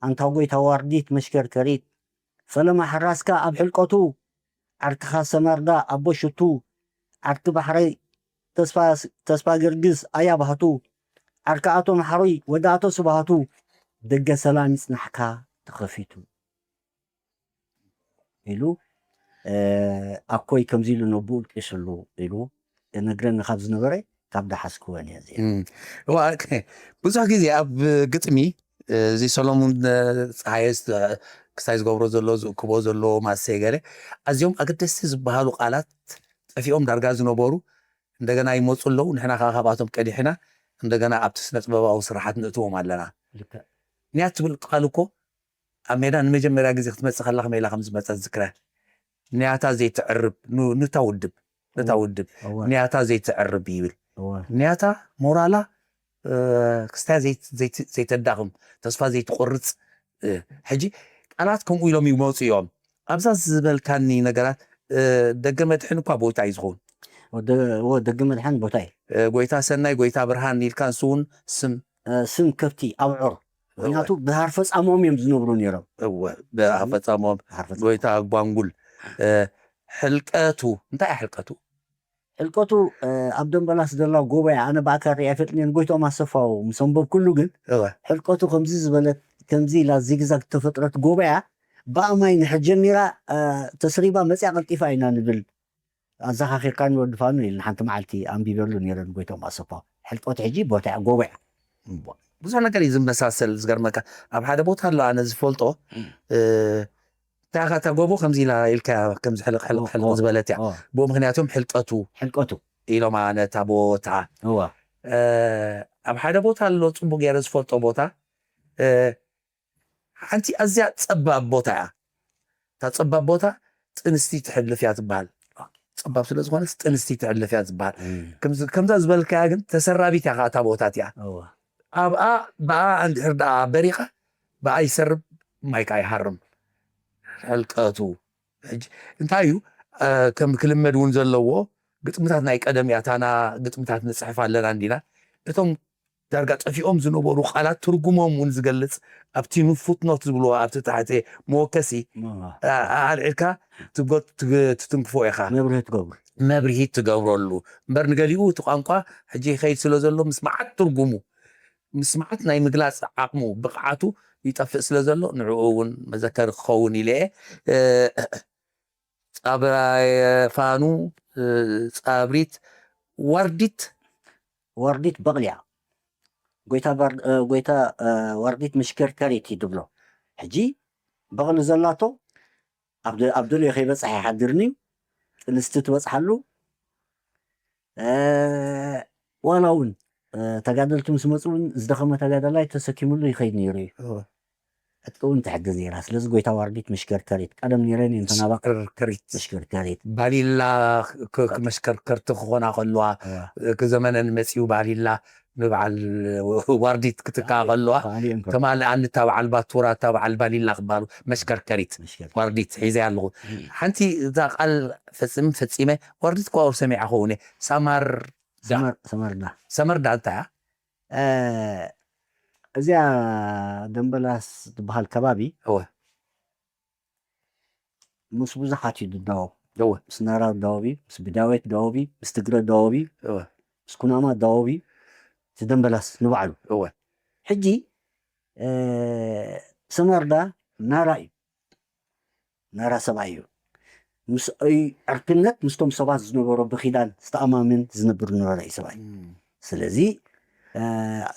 ኣንታ ጎይታ ዋርዲት መሽከርከሪት። ፈለማ ሕራስካ ኣብ ሕልቀቱ፣ ዓርክኻ ሰማርዳ ኣቦ ሽቱ፣ ዓርኪ ባሕረይ ተስፋ፣ ተስፋ ገርግስ ኣያ ባህቱ፣ ዓርኪ ኣቶ መሓሩይ ወዲ ኣቶ ስብሃቱ፣ ደገ ሰላም ይጽናሕካ ተኸፊቱ ኢሉ፣ እ፣ ኣኮይ ከምዚ ኢሉ ነብኡ ኣልቂስሉ ኢሉ ነግረኒ ካብ ዝነበረ ካብ ደሓስክወን እየ እዚኣ። እም። እዋ፣ ብዙሕ ግዜ ኣብ ግጥሚ፣ እ፣ እዚ ሰሎሙን፣ እ፣ ጸሃየ ዝ-፣ ክስታይ ዝገብሮ ዘሎ፣ ዝእክቦ ዘሎ ማሰ ገለ፣ ኣዝዮም ኣገደስቲ ዝበሃሉ ቃላት ጠፊኦም ዳርጋ ዝነበሩ እንደገና ይመጹ ኣለዉ። ንሕና ከኣ ካብኣቶም ቀዲሕና እንደገና ኣብቲ ስነ ጥበባዊ ስራሓት ንእትዎም ኣለና። ልክዕ። ንያት ትብል ቃል እኮ ኣብ ሜዳ ንመጀመርያ ግዜ ክትመጽእ ከላ ከመይ ኢላ ከም ዝመጸት ዝክረ። ንያታ ዘይትዕርብ፣ ኑ-፣ ኑታ ውድብ፣ ነታ እወ። ውድብ፣ እወ። ንያታ ዘይትዕርብ ይብል። እወ። ንያታ ሞራላ፣ እ፣ ክስታይ ዘይት-፣ ዘይት-፣ ዘይተዳኽም፣ ተስፋ ዘይትቆርጽ። እ፣ ሕጂ ቃላት ከምኡ ኢሎም ይመጹ እዮም። ኣብዛ ዝበልካኒ ነገራት፣ እ፣ ደገ መድሕን እኳ ቦታ እዩ ዝኸውን። ወደ-፣ ወ-፣ ደገ መድሕን ቦታ እዩ። እ፣ ጎይታ ሰናይ፣ ጎይታ ብርሃን ኢልካ ንሱ እውን ስም እ፣ ስም ከብቲ ኣብዑር። እወ። ምኽንያቱ ብሃር ፈጻሞም እዮም ዝነብሩ ነይሮም። እወ፣ ብሃር ፈጻሞም፣ ብሃር ፈጻሞም። ጎይታ ጓንጉል። እ፣ ሕልቀቱ፣ እንታይ እዩ ሕልቀቱ? ሕልቀቱ፣ እ፣ ኣብ ደምበላስ ዘላ ጎበያ፣ ኣነ ብኣካል ሪኣ ኣይፈልጥን እየ፣ ንጎይትኦም ኣሰፋው ምስ ኣንበብኩሉ ግን፣ እወ። ሕልቀቱ ከምዚ ዝበለት፣ ከምዚ ኢላ ዚግዛግ ዝተፈጥረት ጎበያ፣ ብኣማይ ንሕር ጀሚራ፣ እ፣ ተስሪባ መጽያ ቀልጢፋ ኢና ንብል። ኣዘኻኺርካኒ ወዲ ፋኑኤል፣ ንሓንቲ መዓልቲ ኣንቢበሉ ነይረ ንጎይትኦም ኣሰፋው። ሕልቀቱ ሕጂ ቦታ እያ፣ ጎቦ እያ። እምቧ። ብዙሕ ነገር እዩ ዝመሳሰል፣ ዝገርመካ። ኣብ ሓደ ቦታ ኣሎ ኣነ ዝፈልጦ፣ እም። እ፣ እንታይ ኢኻ እታ ጎቦ ከምዚ ኢላ ኢልካ ከምዚ ሕልቕ፣ ሕልቕ፣ ኦ፣ ሕልቕ ኦ፣ ዝበለት እያ። ኦ። ብኡ ምኽንያት እዮም ሕልቀቱ ሕልቀቱ። ኢሎም ነታ ቦታ። እዋ። እ፣ ኣብ ሓደ ቦታ ኣሎ ጽቡቕ ገይረ ዝፈልጦ ቦታ፣ እ፣ ሓንቲ ኣዝያ ጸባብ ቦታ እያ። እታ ጸባብ ቦታ ጥንስቲ ትሕልፍ እያ ትበሃል። ጸባብ ስለ ዝኾነስ ጥንስቲ ትሕልፍ እያ ትበሃል። እም። ከምዚ-፣ ከምዛ ዝበልካያ ግን ተሰራቢት እያ ከኣ እታ ቦታ እቲኣ። እዋ። ኣብኣ፣ ብኣ እንድሕር ደኣ በሪኻ፣ ብኣ ይሰርብ፣ ማይ ከኣ ይሃርም። ሕልቀቱ። ሕጂ እንታይ እዩ፣ እ፣ ከም ክልመድ እውን ዘለዎ፣ ግጥምታት ናይ ቀደም እያ፣ እታና ግጥምታት ንጽሕፍ ኣለና እንዲና። እቶም ዳርጋ ጠፊኦም ዝነበሩ ቃላት ትርጉሞም እውን ዝገልጽ፣ ኣብቲ ፉትኖት ዝብልዎ፣ ኣብቲ ታሕቲ መወከሲ፣ እዋ። ኣ-፣ ኣልዒልካ ትጎ-፣ ትግ-፣ ትትንክፎ ኢኻ። መብርሂ ትገብሩ። መብርሂ ትገብረሉ። እምበር ንገሊኡ እቲ ቋንቋ ሕጂ ይኸይድ ስለ ዘሎ ምስ መዓት ትርጉሙ፣ ምስ መዓት ናይ ምግላጽ ዓቕሙ፣ ብቕዓቱ ይጠፍእ ስለ ዘሎ፣ ንዕኡ እውን መዘከሪ ክኸውን ኢለ እየ። እ፣ ጻብራየ ፋኑ፣ እ፣ ጻብሪት ዋርዲት። ዋርዲት በቕሊ እያ። ጎይታ ባር-፣ እ፣ ጎይታ፣ እ፣ ዋርዲት መሽከርከሪት እዩ ትብሎ። ሕጂ በቕሊ ዘላቶ ኣብ ደ-፣ ኣብ ደልዮ ከይበጽሐ ይሓድርን እዩ። ጥንስቲ ትበጽሓሉ። እ፣ ዋላ እውን፣ እ፣ ተጋደልቲ ምስ መጹ እውን ዝደኸመ ተጋዳላይ ተሰኪምሉ ይኸይድ ነይሩ እዩ። እወ። ዕጥቂ እውን ትሕግዝ ነይራ። ስለዚ ጎይታ ዋርዲት መሽከርከሪት፣ ቀደም ነይረን እየን ተናባቕ መሽከርከሪት። መሽከርከሪት። ባሊላ ክ-፣ ክ-፣ መሽከርከርቲ ክኾና ከለዋ፣ እወ። ክ-፣ ዘመነን መጺኡ ባሊላ ንበዓል ዋርዲት ክትካ ከለዋ፣ ከኣሊኦም ከ-፣ ተማልኣኒ እታ በዓል ባቱራ፣ እታ በዓል ባሊላ ክበሃሉ፣ መሽከርከሪት፣ መሽከርከሪት። ዋርዲት ሒዘያ ኣለኹ። እም። ሓንቲ እዛ ቃል ፈጽም-፣ ፈጺመ፣ ዋርዲት እኳ ሰሚዓ ኸውን እየ። ሳማር-፣ ሰመር-፣ ሰመርዳ። ሰመርዳ እንታይ እያ? እ፣ እዚኣ ደምበላስ ትበሃል ከባቢ እወ። ምስ ብዙሓት እዩ ዝዳወብ። እወ። ምስ ናራ ዳወብ እዩ፣ ምስ ብዳዌት ዳወብ እዩ፣ ምስ ትግረ ዳወብ እዩ፣ እወ። ምስ ኩናማ ዳወብ እዩ። እቲ ደምበላስ ንባዕሉ። እወ። ሕጂ፣ እ፣ ሰመርዳ ናራ እዩ። ናራ ሰብኣይ እዩ። ምስ፣ ኣይ፣ ዕርክነት ምስቶም ሰባት ዝነበሮ ብኺዳን ዝተኣማምን ዝነብር ዝነበረ እዩ ሰብኣይ። እም። ስለዚ፣ እ፣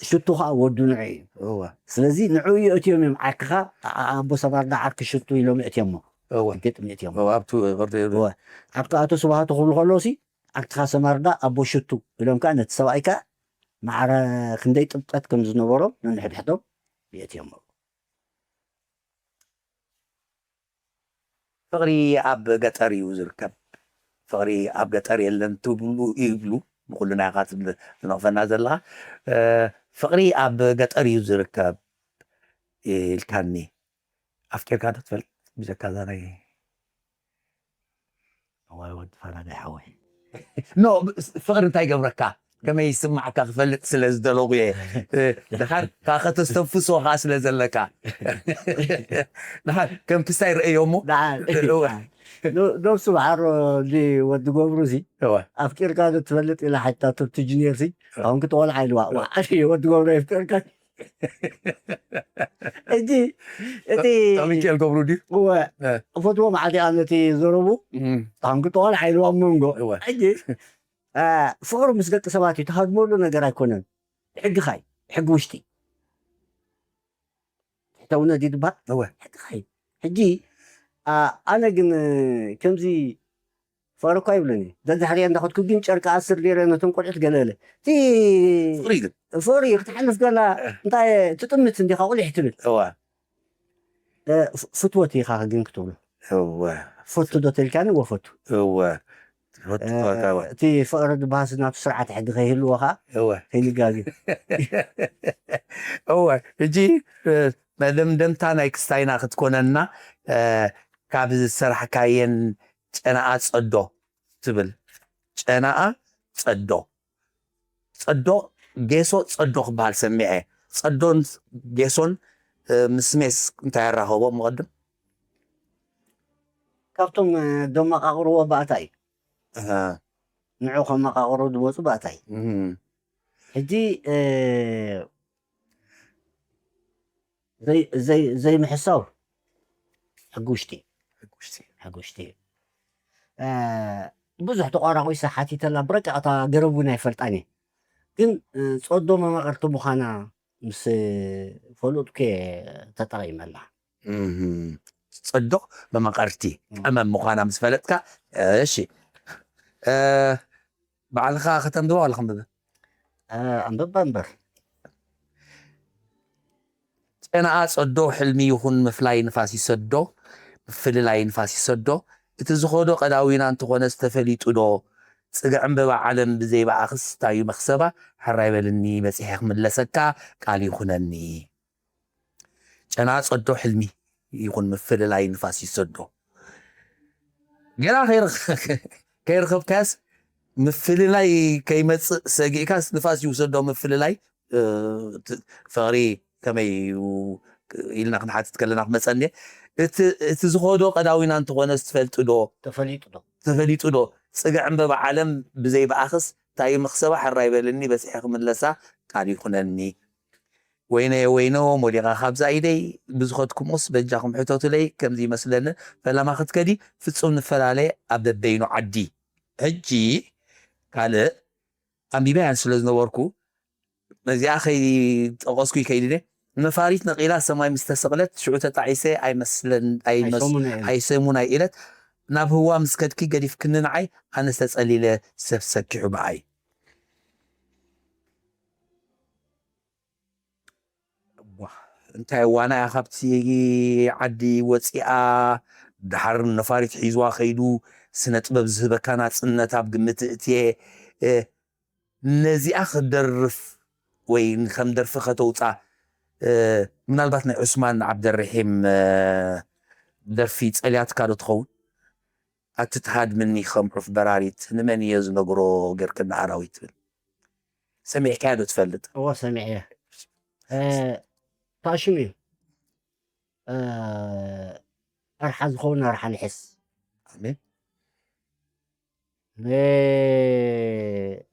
ሽቱ ኸኣ ወዱ ንዑ እዩ። እወ። ስለዚ ንዑ የእትዮም እዮም ዓርክኻ፣ ኣ-፣ ኣ-፣ ኣቦ ሰባርዳ ዓርኪ ሽቱ ኢሎም የእትዮሞ። እወ። ግጥሚ የእትዮሞ። እወ፣ ኣብቱ፣ ወርደ፣ ወርደ። እወ። ዓርኪ ኣቶ ስብሃቱ ክብሉ ከለውሲ፣ ዓርክኻ ሰማርዳ ኣቦ ሽቱ ኢሎም ከኣ ነቲ ሰብኣይ ከኣ ማዕረ ክንደይ ጥብጠት ከም ዝነበሮም ነንሕድሕዶም የእትዮሞ። ፍቕሪ ኣብ ገጠር እዩ ዝርከብ። ፍቕሪ ኣብ ገጠር የለን ትብሉ ይብሉ። ንኹልና ኢኻ ትብል-፣ ትነቕፈና ዘለኻ። እ፣ ፍቕሪ ኣብ ገጠር እዩ ዝርከብ ኢልካኒ። ኣፍቂርካ ዶ ትፈልጥ? ብዘካ እዛ ናይ እዋይ ወዲ ፈራዳይ ሓወይ። ኖ፣ ፍቕሪ እንታይ ይገብረካ? ከመይ ይስማዕካ ክፈልጥ ስለ ዝደለኹ እየ። እ፣ ድሓር ካብ ከተስተንፍሶ ከኣ ስለ ዘለካ። ድሓር ከም ክስታይ ርእዮ እሞ። ደሓር። እወ። ዶ-፣ ዶብ ስብሓሮ እዚ ወዲ ገብሩ እዚ እወ። ኣፍቂርካ ዶ ትፈልጥ ኢላ ሓቲታቶ እቲ ጅኒየር እዚ። እወ። ኣሁን ክትቆልዓ ኢልዋ። እወ። ዋ፣ ወዲ ገብሩ የፍቅርካ። ሕጂ እቲ ካብ ሚካኤል ገብሩ ድዩ? እወ። እ። እፈትዎ መዓልቲ እያ ነቲ ዘረቡ። እም። ኣሁን ክትቆልዓ ኢልዋ ኣብ መንጎ። እወ። ሕጂ፣ እ፣ ፍቕሪ ምስ ደቂ ሰባት እዩ፣ ትሃድመሉ ነገር ኣይኮነን። ሕግኻ እዩ፣ ሕጊ ውሽጢ። ትሕተውነት ድዩ ዝበሃል? እወ። ሕግኻ እዩ። ሕጂ፣ ኣ-፣ ኣነ ግን ከምዚ ፍቕሪ እኳ ይብለኒ። ደድሕሪኣ እንዳኸድኩ ግን ጨርቂ ኣስር ገይረ ነቶም ቆልዑት ገለ ገለ። እቲ ፍቕሪ ግን? ፍቕሪ ክትሓልፍ ከላ፣ እ። እንታይ ትጥምት እንዲኻ ቁሊሕ ትብል? እወ። እ፣ ፍ-፣ ፍትወት ኢኻ ግን ክትብሎ። እወ። ፈቱ ዶ ተልካኒ ወፈቱ። እወ። ፈቱ እ፣ ፈቱ፣ እወ። እቲ ፍቕሪ ዝበሃስ ናቱ ስርዓት ሕጊ ከይህልዎ ኸኣ እወ። ከይንጋገ። እወ። ሕጂ፣ እ፣ መደምደምታ ናይ ክስታይና ክትኮነና፣ እ፣ ካብ ዝሰራሕካየን ጨናኣ ጸዶ ትብል። ጨናኣ ጸዶ። ጸዶ፣ ጌሶ ጸዶ ክበሃል ሰሚዐ። ጸዶን ጌሶን፣ እ፣ ምስ ሜስ እንታይ ያራኸቦ ምቐድም? ካብቶም፣ እ፣ ደመቓቕርዎ ባእታ እዩ። ኣሃ። ንዑ ከመቓቕሩ ዝመጹ ባእታ እዩ። እም። ሕጂ፣ እ፣ ዘይ-፣ ዘይ-፣ ዘይምሕሳው ሕጊ ውሽጢ እዩ። ሕጊ ውሽጢ። ሕጊ ውሽጢ እዩ። እ፣ ብዙሕ ተቋራቒሳ ሓቲተላ፣ ብረቂቕ እታ ገረብ እውን ኣይፈልጣን እየ። ግን፣ እ፣ ጸዶ መማቕርቲ ምዃና ምስ ፈለጥኩ እየ ተጠቒመላ። እም። ጸዶ መማቕርቲ እም። ቀመም ምዃና ምስ ፈለጥካ፣ እሺ። እ፣ ባዕልኻ ከተንብባ ዋላ ከንብብ? እ፣ ኣንብባ እምበር። ጨናኣ ጸዶ ሕልሚ ይኹን ምፍላይ ንፋስ ይሰዶ፣ ምፍልላይ ንፋስ ይሰዶ። እቲ ዝኸዶ ቀዳዊና እንተኾነስ ተፈሊጡ ዶ? ጽግዕ ዕምበባ ዓለም ብዘይ ብኣኽስ ታዩ መኽሰባ? ሕራይ በልኒ በጺሐ ክምለሰካ ቃል ይኹነኒ። ጨናኣ ጸዶ ሕልሚ ይኹን ምፍልላይ ንፋስ ይሰዶ። ገና ከይረኸ-፣ ከይረኸብካያስ ምፍልላይ ከይመጽእ ሰጊእካስ ንፋስ ይውሰዶ ምፍልላይ። እ፣ ት-፣ ፍቕሪ ከመይ እዩ ኢልና ክንሓትት ከለና ክመጸኒ። እቲ፣ እቲ ዝኸዶ ቀዳዊና እንተኾነስ ትፈልጡ ዶ? ተፈሊጡ ዶ? ተፈሊጡ ዶ? ጽግዕ ዕምበባ ዓለም ብዘይ ብኣኽስ ታዩ መኽሰባ? ሕራይ በልኒ በጺሐ ክምለሳ ቃል ይኹነኒ። ወይነየ ወይኖ ሞሊቓ ካብዛ ኢደይ ብዝኸድኩሞስ በጃኹም ሕተቱለይ። ከምዚ ይመስለኒ ፈለማ ክትከዲ ፍጹም ንፈላለየ ኣብ በበይኑ ዓዲ። ሕጂ ካልእ ኣንቢበያን ስለ ዝነበርኩ ነዚኣ ከይጠቐስኩ ይከይድ ኢለ። ነፋሪት ነቒላ ሰማይ ምስ ተሰቕለት ሽዑ ተጣዒሰ ኣይመስለን፣ ኣይመስ-፣ ኣይሰሙን እየ። ኣይሰሙን ኣይ ኢለት። ናብ ህዋ ምስ ከድኪ ገዲፍክኒ ንዓይ ኣነስ ተጸሊለ ሰብ ሰኪሑ ብኣይ። እዋ፣ እንታይ እዋና እያ ካብቲ ዓዲ ወፂኣ፣ ደሓር ነፋሪት ሒዝዋ ከይዱ፣ ስነ ጥበብ ዝህበካ ናፅነት ኣብ ግምት እእትየ። እ፣ ነዚኣ ክደርፍ ወይ ከም ደርፊ ከተውፃ፣ እ፣ ምናልባት ናይ ዑስማን ዓብደርሒም፣ እ፣ ደርፊ ፀልያትካ ዶ ትኸውን? ኣትትሃድምኒ ከም ዑፍ በራሪት፣ ንመን እየ ዝነግሮ ጌርክኒ ኣራዊት ትብል። ሰሚዕካያ ዶ ትፈልጥ? እወ፣ ሰሚዐያ። እ፣ ታሽም እዩ። እ፣ ኣርሓ ዝኸውን ኣርሓ ንሕስ። ኣሜን። ን-፣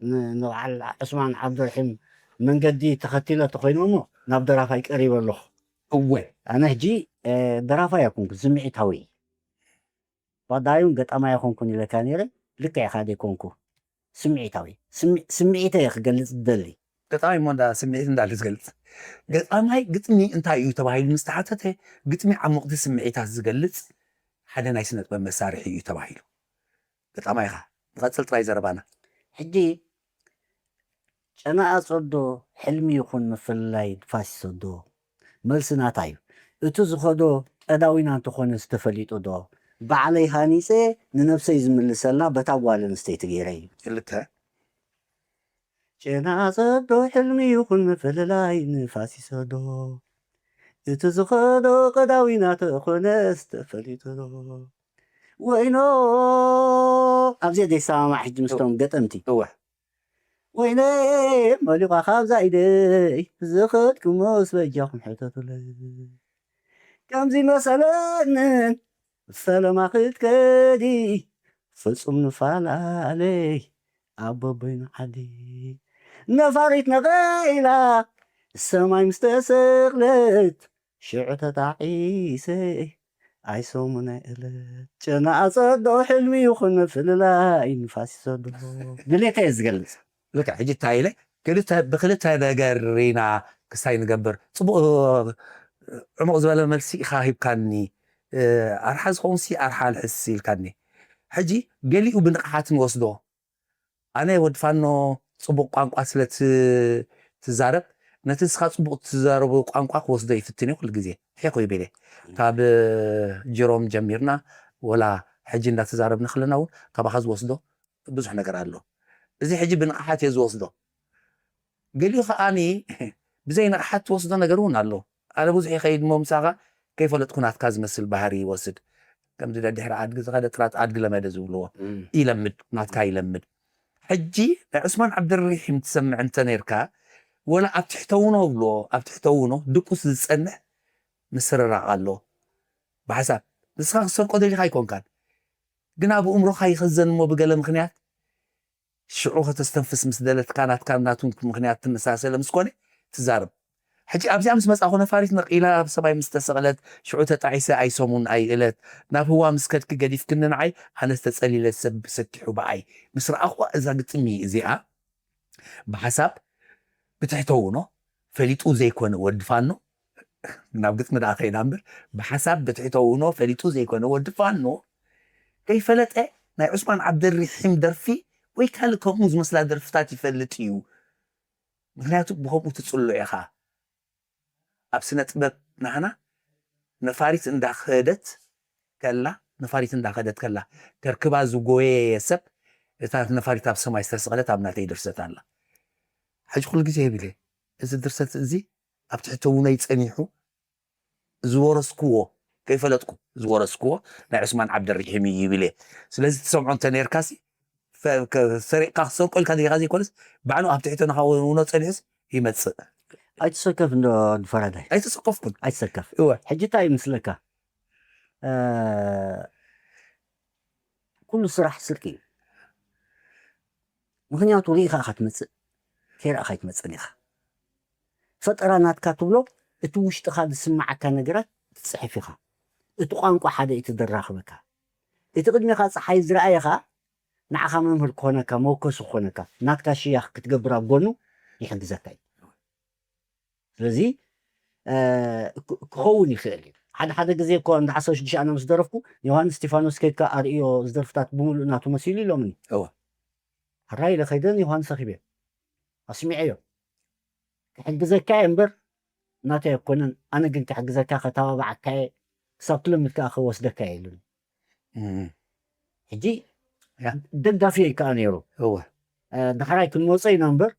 ን-፣ ንበዓል ዑስማን ዓብደርሒም መንገዲ ተኸቲለ ተኾይኑ እሞ ናብ ደራፋይ ቀሪበ ኣለኹ። እወ። ኣነ ሕጂ፣ እ፣ ደራፋይ ኣይኮንኩን፣ ስምዒታዊ እየ። ባዳዩን ገጣማይ ኣይኮንኩን ኢለካ ነይረ፣ ልክዕ ኢኻ ዘይኮንኩ። ስምዒታዊ። ስሚ-፣ ስምዒተይ እየ ክገልጽ ዝደሊ። ገጣማይ እሞ እንዳ ስምዒት እንዳለ ዝገልጽ። ገጣማይ ግጥሚ እንታይ እዩ ተባሂሉ ምስ ተሓተተ፣ ግጥሚ ዓሙቕቲ ስምዒታት ዝገልጽ ሓደ ናይ ስነ ጥበብ መሳርሒ እዩ ተባሂሉ። ገጣማይ ኢኻ። ንቐጽል ጥራይ ዘረባና። ሕጂ ጨና ኣጸዶ፣ ሕልሚ ይኹን ምፍልላይ ንፋስ ይሰዶ። መልሲ ናታ እዩ። እቲ ዝኸዶ ቀዳዊና እንተኾነስ ተፈሊጡ ዶ? ባዕለይ ሃኒጸ ንነብሰይ ዝምልሰላ በታ ጓል ኣንስተይቲ ገይረ እዩ። ክልተ። ጨና ኣጸዶ፣ ሕልሚ ይኹን ምፍልላይ ንፋስ ይሰዶ። እቲ ዝኸዶ ቀዳዊና ተኾነስ ተፈሊጡ ዶ? ወይኖ፣ ኣብዚኣ ዘይሰማማዕ ሕጂ ምስቶም ገጠምቲ። እወ። ወይነይ መሊቋ ካብዛ ኢደይ ዝኸድኩሞስ በጃኹም ሕተቱለይ። ከምዚ መሰለንን ፈለማ ክትከዲ ፍጹም ንፈላለይ ኣብ በበይኑ ዓዲ። ነፋሪት ነቐኢላ ሰማይ ምስ ተሰቕለት ሽዑ ተጣዒሰ ኣይሰሙናይ ዕለት ጨና ኣጸዶ ሕልሚ ይኹን ምፍልላይ ንፋስ ይሰዶ። ድሌተይ እየ ዝገልጽ። ልክዕ ሕጂ እንታይ ኢለ ክልተ ብክልተ ነገር ኢና ክስታይ ንገብር። ጽቡቕ ዕሙቕ ዝበለ መልሲ ኢኻ ሂብካኒ። ኣርሓ ዝኸውን ሲ ኣርሓ ልሕስ ኢልካኒ። ሕጂ ገሊኡ ብንቕሓት ንወስዶ። ኣነ ወዲ ፋኖ ጽቡቕ ቋንቋ ስለ ትዛረብ ነቲ ንስኻ ጽቡቕ ትዛረቦ ቋንቋ ክወስዶ ይፍትን እየ ኩሉ ግዜ። ሄኮ ይብል እየ። ካብ ጅሮም ጀሚርና ወላ ሕጂ እንዳተዛረብና ከለና እውን ካባኻ ዝወስዶ ብዙሕ ነገር ኣሎ። እዚ ሕጂ ብንቕሓት እየ ዝወስዶ። ገሊኡ ከዓኒ ብዘይ ንቕሓት ትወስዶ ነገር እውን ኣሎ። ኣነ ብዙሕ ይኸይድ እሞ ምሳኻ ከይፈለጥኩ ናትካ ዝመስል ባህሪ ይወስድ። ከምዚ ደድሕሪ ኣድጊ ዝኸደ ጥራት ኣድጊ ለመደ ዝብልዎ እም። ይለምድ፣ ናትካ ይለምድ። ሕጂ ናይ ዑስማን ዓብደልረሒም ትሰምዕ እንተ ነርካ ወላ ኣብ ትሕተውኖ ብሎ ኣብ ትሕተውኖ ድቁስ ዝጸንሕ ምስርራቕ ኣሎ። ብሓሳብ ንስኻ ክሰርቆ ደሊኻ ኣይኮንካን፣ ግን ኣብ እምሮኻ ይኸዘን እሞ ብገለ ምኽንያት ሽዑ ከተስተንፍስ ምስ ደለትካ ናትካ ናቱን ምኽንያት ትመሳሰለ ምስ ኮነ ትዛረብ። ሕጂ ኣብዚኣ ምስ መጻኹ ነፋሪት ነቒላ ኣብ ሰማይ ምስ ተሰቕለት ሽዑ ተጣዒሰ ኣይሰሙን ኣይእለት ናብ ህዋ ምስ ከድኪ ገዲፍክኒ ንዓይ ኣነስ ተጸሊለ ሰብ ሰኪሑ ብኣይ ምስ ረኣኹዋ እዛ ግጥሚ እዚኣ ብሓሳብ ብትሕተውኖ ፈሊጡ ዘይኮነ ወዲ ፋኖ ናብ ግጥሚ ደኣ ከይዳ እምበር ብሓሳብ ብትሕተውኖ ፈሊጡ ዘይኮነ ወዲ ፋኖ ከይፈለጠ ናይ ዑስማን ዓብደልሪሒም ደርፊ ወይ ካልእ ከምኡ ዝመስላ ደርፍታት ይፈልጥ እዩ። ምክንያቱ ብከምኡ ትጽሎ ኢኻ። ኣብ ስነ ጥበብ ናህና ነፋሪት እንዳኸደት ከላ ነፋሪት እንዳኸደት ከላ ከርክባ ዝጎየየ ሰብ እታ ነፋሪት ኣብ ሰማይ ዝተሰቕለት ኣብ ናተይ ድርሰት ኣላ። ሕጂ ኩሉ ግዜ ይብል እየ፣ እዚ ድርሰት እዚ ኣብ ትሕቲ ውነይ ጸኒሑ ዝወረስክዎ ከይፈለጥኩ ዝወረስክዎ ናይ ዑስማን ዓብደልሪሒም እዩ ይብል እየ። ስለዚ ትሰምዖ እንተ ነርካሲ ፈ- ከ- ሰሪቕካ ክሰርቆ ኢልካ ዲኻ ዘይኮነስ ባዕሉ ኣብ ትሕቲ ንኻ ውኖ ጸኒሑስ ይመጽእ። ኣይትሰከፍ እንዶ ፈራዳይ። ኣይተሰከፍኩን። ኣይትሰከፍ። እወ። ሕጂ እንታይ ይመስለካ? እ፣ ኩሉ ስራሕ ስርቂ እዩ። ምክንያቱ ርኢኻ ኢኻ ትመጽእ፣ ከይረእኻ ኣይትመጽእን ኢኻ። ፈጠራ ናትካ ትብሎ እቲ ውሽጥኻ ዝስምዓካ ነገራት ትጽሕፍ ኢኻ። እቲ ቋንቋ ሓደ እዩ ትደራኽበካ። እቲ ቅድሜኻ ጸሓይ ዝረኣየኻ ንዓኻ መምህር ክኾነካ፣ መወከሲ ክኾነካ፣ ናትካ ሽያኽ ክትገብር ኣብ ጎኑ ይሕግዘካ እዩ። ስለዚ እ፣ ክ- ክኸውን ይኽእል እዩ። ሓደ ሓደ ግዜ እኮ እንዳ ዓሰርተ ሽዱሽተ ኣነ ምስ ደረፍኩ ዮሃንስ እስቲፋኖስ ከይድካ ኣርእዮ ዝደርፍታት ብምሉእ ናቱ መሲሉ ኢሎምኒ። እወ። ሕራይ ኢለ ከይደ ንዮሃንስ ረኺበ ኣስሚዐዮ። ክሕግዘካ እየ እምበር ናተይ ኣይኮነን፣ ኣነ ግን ክሕግዘካ ከተባብዓካ እየ፣ ክሳብ ትለምድ ከኣ ክወስደካ እየ ኢሉኒ። እም። ሕጂ ያ። ደጋፊ እየ ከዓ ነይሩ። እወ። እ፣ ዳሕራይ ክንመፀ ኢና እምበር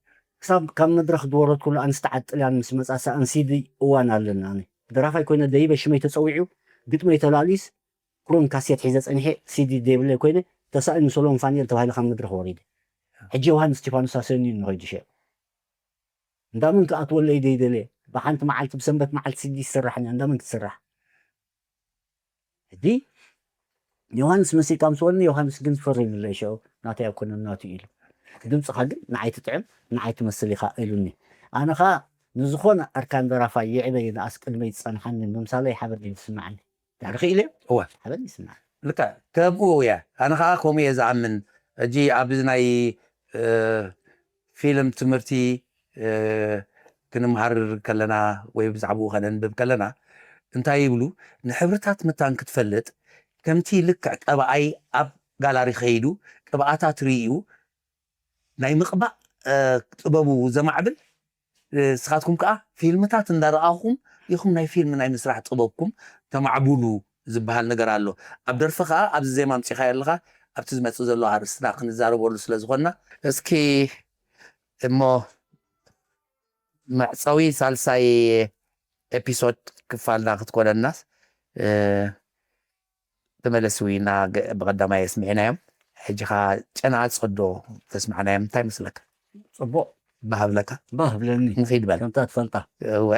ክሳብ ካብ መድረክ ዝወረድኩሉ ኣንስቲ ዓጥልያን ምስ መፃ ሰኣን ሲዲ እዋን ኣለና። ኣነ ደራፋይ ኮይነ ደይበ ሽመይ ተፀዊዑ ግጥመይ ተላሊስ ክሮን ካሴት ሒዘ ፀኒሐ ሲዲ ደይብለይ ኮይነ ተሳኢኑ ሰሎሞን ፋኒኤል ተባሂለ ካብ መድረክ ወሪደ። ሕጂ ዮሃንስ እስቲፋኖስ ኣሰንዩ ንኸይዱ ሸ እንዳመን ክኣትወለይ ደይደለ ብሓንቲ መዓልቲ ብሰንበት መዓልቲ ሲዲ ይስራሕን እያ እንዳመን ክትስራሕ። ሕጂ ዮሃንስ መሲልካ ምስ በለኒ ዮሃንስ ግን ፈሪሙለይ ሽዑ ናተይ ኣይኮነን ናቱ ኢሉ። ድምፅኻ ግን ንዓይ ትጥዕም ንዓይ ትመስል ኢኻ ኢሉኒ። ኣነ ኸዓ ንዝኾነ ኣርካን ደራፋይ ይዕበይ ንኣስ ቅድመይ ዝፀንሓኒ ምምሳለይ ሓበን እዩ ዝስምዓኒ። ድሕሪ ክኢለ እወ። ሓበን ይስምዓኒ። ልካ ከምኡ እያ። ኣነ ኸዓ ከምኡ እየ ዝኣምን። ሕጂ ኣብዚ ናይ እ፣ ፊልም ትምህርቲ እ፣ ክንምሃር ከለና ወይ ብዛዕባኡ ከነንብብ ከለና እንታይ ይብሉ ንሕብርታት ምታን ክትፈልጥ ከምቲ ልክዕ ቀብኣይ ኣብ ጋላሪ ከይዱ ቅብኣታት ርእዩ ናይ ምቕባእ እ፣ ጥበቡ ዘማዕብል እ፣ ንስኻትኩም ከዓ ፊልምታት እንዳረኣኹም ኢኹም ናይ ፊልም ናይ ምስራሕ ጥበብኩም ተማዕብሉ ዝበሃል ነገር ኣሎ ኣብ ደርፊ ከዓ ኣብዚ ዜማ ኣምፂኻዮ ኣለኻ ኣብቲ ዝመፅእ ዘሎ ኣርእስትና ክንዛረበሉ ስለ ዝኾንና እስኪ እሞ መዕፀዊ ሳልሳይ ኤፒሶድ ክፋልና ክትኮነናስ እ፣ ተመለስ ዊና ገ- ብቐዳማይ ኣስሚዕናዮም ሕጂ ኸዓ ጨና ጸዶ ተስማዕናዮም እንታይ መስለካ ጽቡቕ። ባህ ብለካ? ባህ ብለኒ። ንኺድ በል። ከምታ ትፈልጣ። እወ።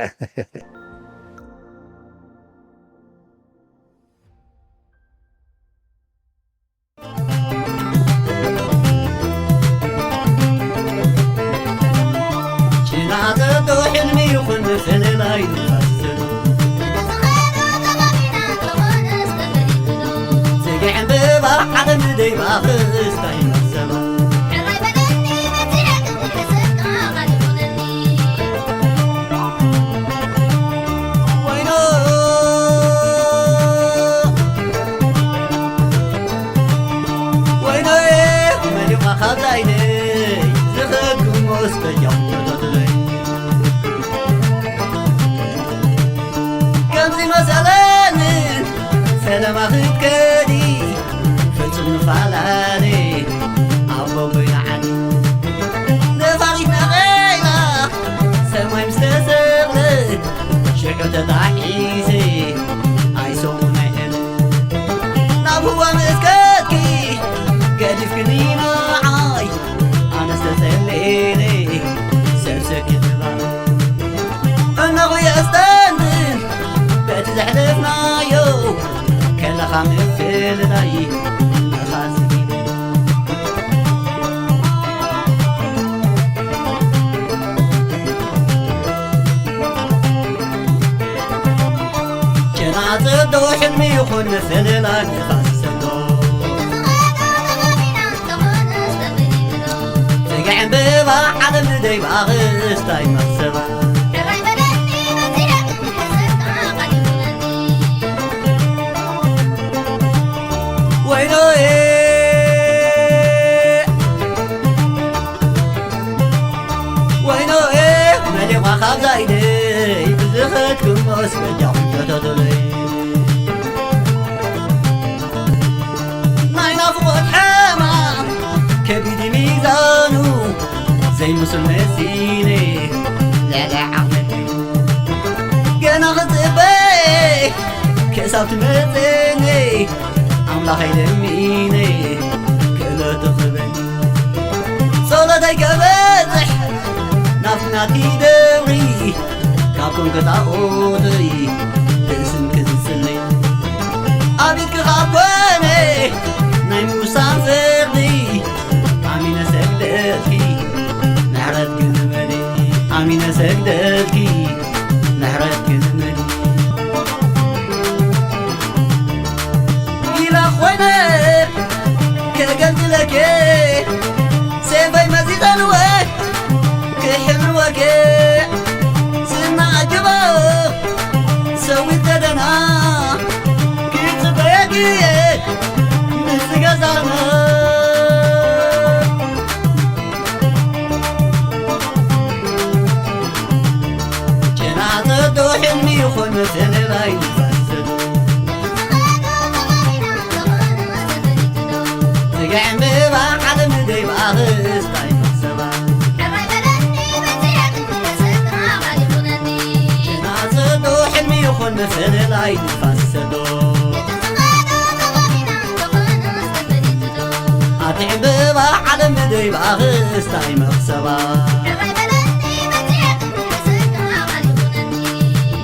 ጭና ዘዶ ሕልሚ ይኹን ፍልላይ ንፋስ። ጽግዕ ዕምበባ ዓለም ደይባ ክስታይ መሰባ። ወይኖ፣ ወይኖ፣ መሊኻ ካብዛ ዓይነይ ዝኸድኩ ሞስ በጃኹም ተቶትለይ። ከምዚ መሰለኒ ሰለማ ክትከዲ ፍጹም ንፋላለ ኣብ በቦይና ዓዲ። ነፋሪት ናቐይላ ሰማይ ምስ ተሰቕለ ሽዑ ተጣሒሰ ኣይሰሙን ኣይሕለ። ናብ ህዋ ምስ ከድኪ ገዲፍክኒ ንዓይ ኣነስ ተጸሊለ ሰብ ሰኪ ትባል። እነኹ የስተንትን በቲ ዘሕለፍናዮ ከለኻ ምፍልላይ ነኻሲ። ጨና ጽዶ ሕልሚ ይኹን ፍልላይ ነኻሲ ሰዶ። ጽግዕ ዕምበባ ዓለም ደይባ ክስታይ መኽሰባ። ወይኖ፣ ወይኖ፣ መሊኻ ካብዛ ኢደይ ብዝኸድኩ ሞስ በጃኹም ተቶቶለይ። ናይ ናፍቖት ሕማም ከቢድ ሚዛኑ ዘይምስል መሲለ ልዕሊ ዓቕመይ ገና ክጽበ ክሳብ ትመጽእኒ ኣምላኸይ ለሚነ ክእለቱ ክበኒ ጸሎተይ ከበጽሕ ናብቲ ናትኪ ደብሪ ካብ ኮንከ ጣኦተይ ርእስን ክዝጽለይ ኣብ ኢድኪ ካብ ኮነ ናይ ምውሳን ፍርዲ ኣሚነ ሰግደልኪ ምሕረት ግበሪ ኣሚነ ሰግደልኪ ምሕረት ግበሪ ኢላ ኮይነ ከገልግለኪ ሴፈይ መዚዘንወ ክሕልወኪ ዝናኣጅቦ ሰዊት ከደና ክጽበየኪ ምስ ገዛና ጨና ጸዶ ሕልሚ ይኹን ፍልላይ ንፋስ ጽግዕ ዕምበባ ዓለም ደይባ ክስታይ መኽሰባ ጨና ጸዶ ሕልሚ ይኹን ፍልላይ ንፋስ ጽዶ ኣቲ ዕምበባ ዓለም ደይባ ክስታይ መኽሰባ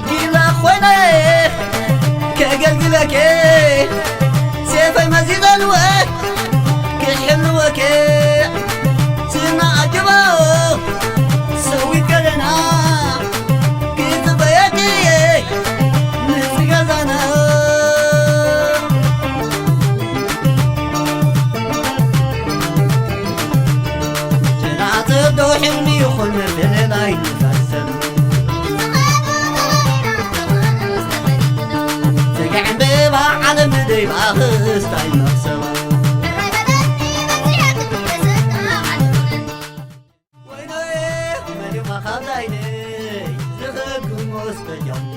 ጊላ ኮይነ ከገልግለኪ ሴፈይ መዚዘንወ ክሕልወኪ ስናኣጅቦ ሰዊት ከደና ክጽበየኪ ምስ ገዛና ጨና ጸዶ ሕልሚ ይኹን ፍልላይ ንፋስ ሰዱ ጽግዕ ዕምበባ ዓለም ደይባ ክስታይ መኽሰባ ወይኖ መሊኻ ካብዛ ኢደይ ዝኸድኩ ሞስ በጃኹም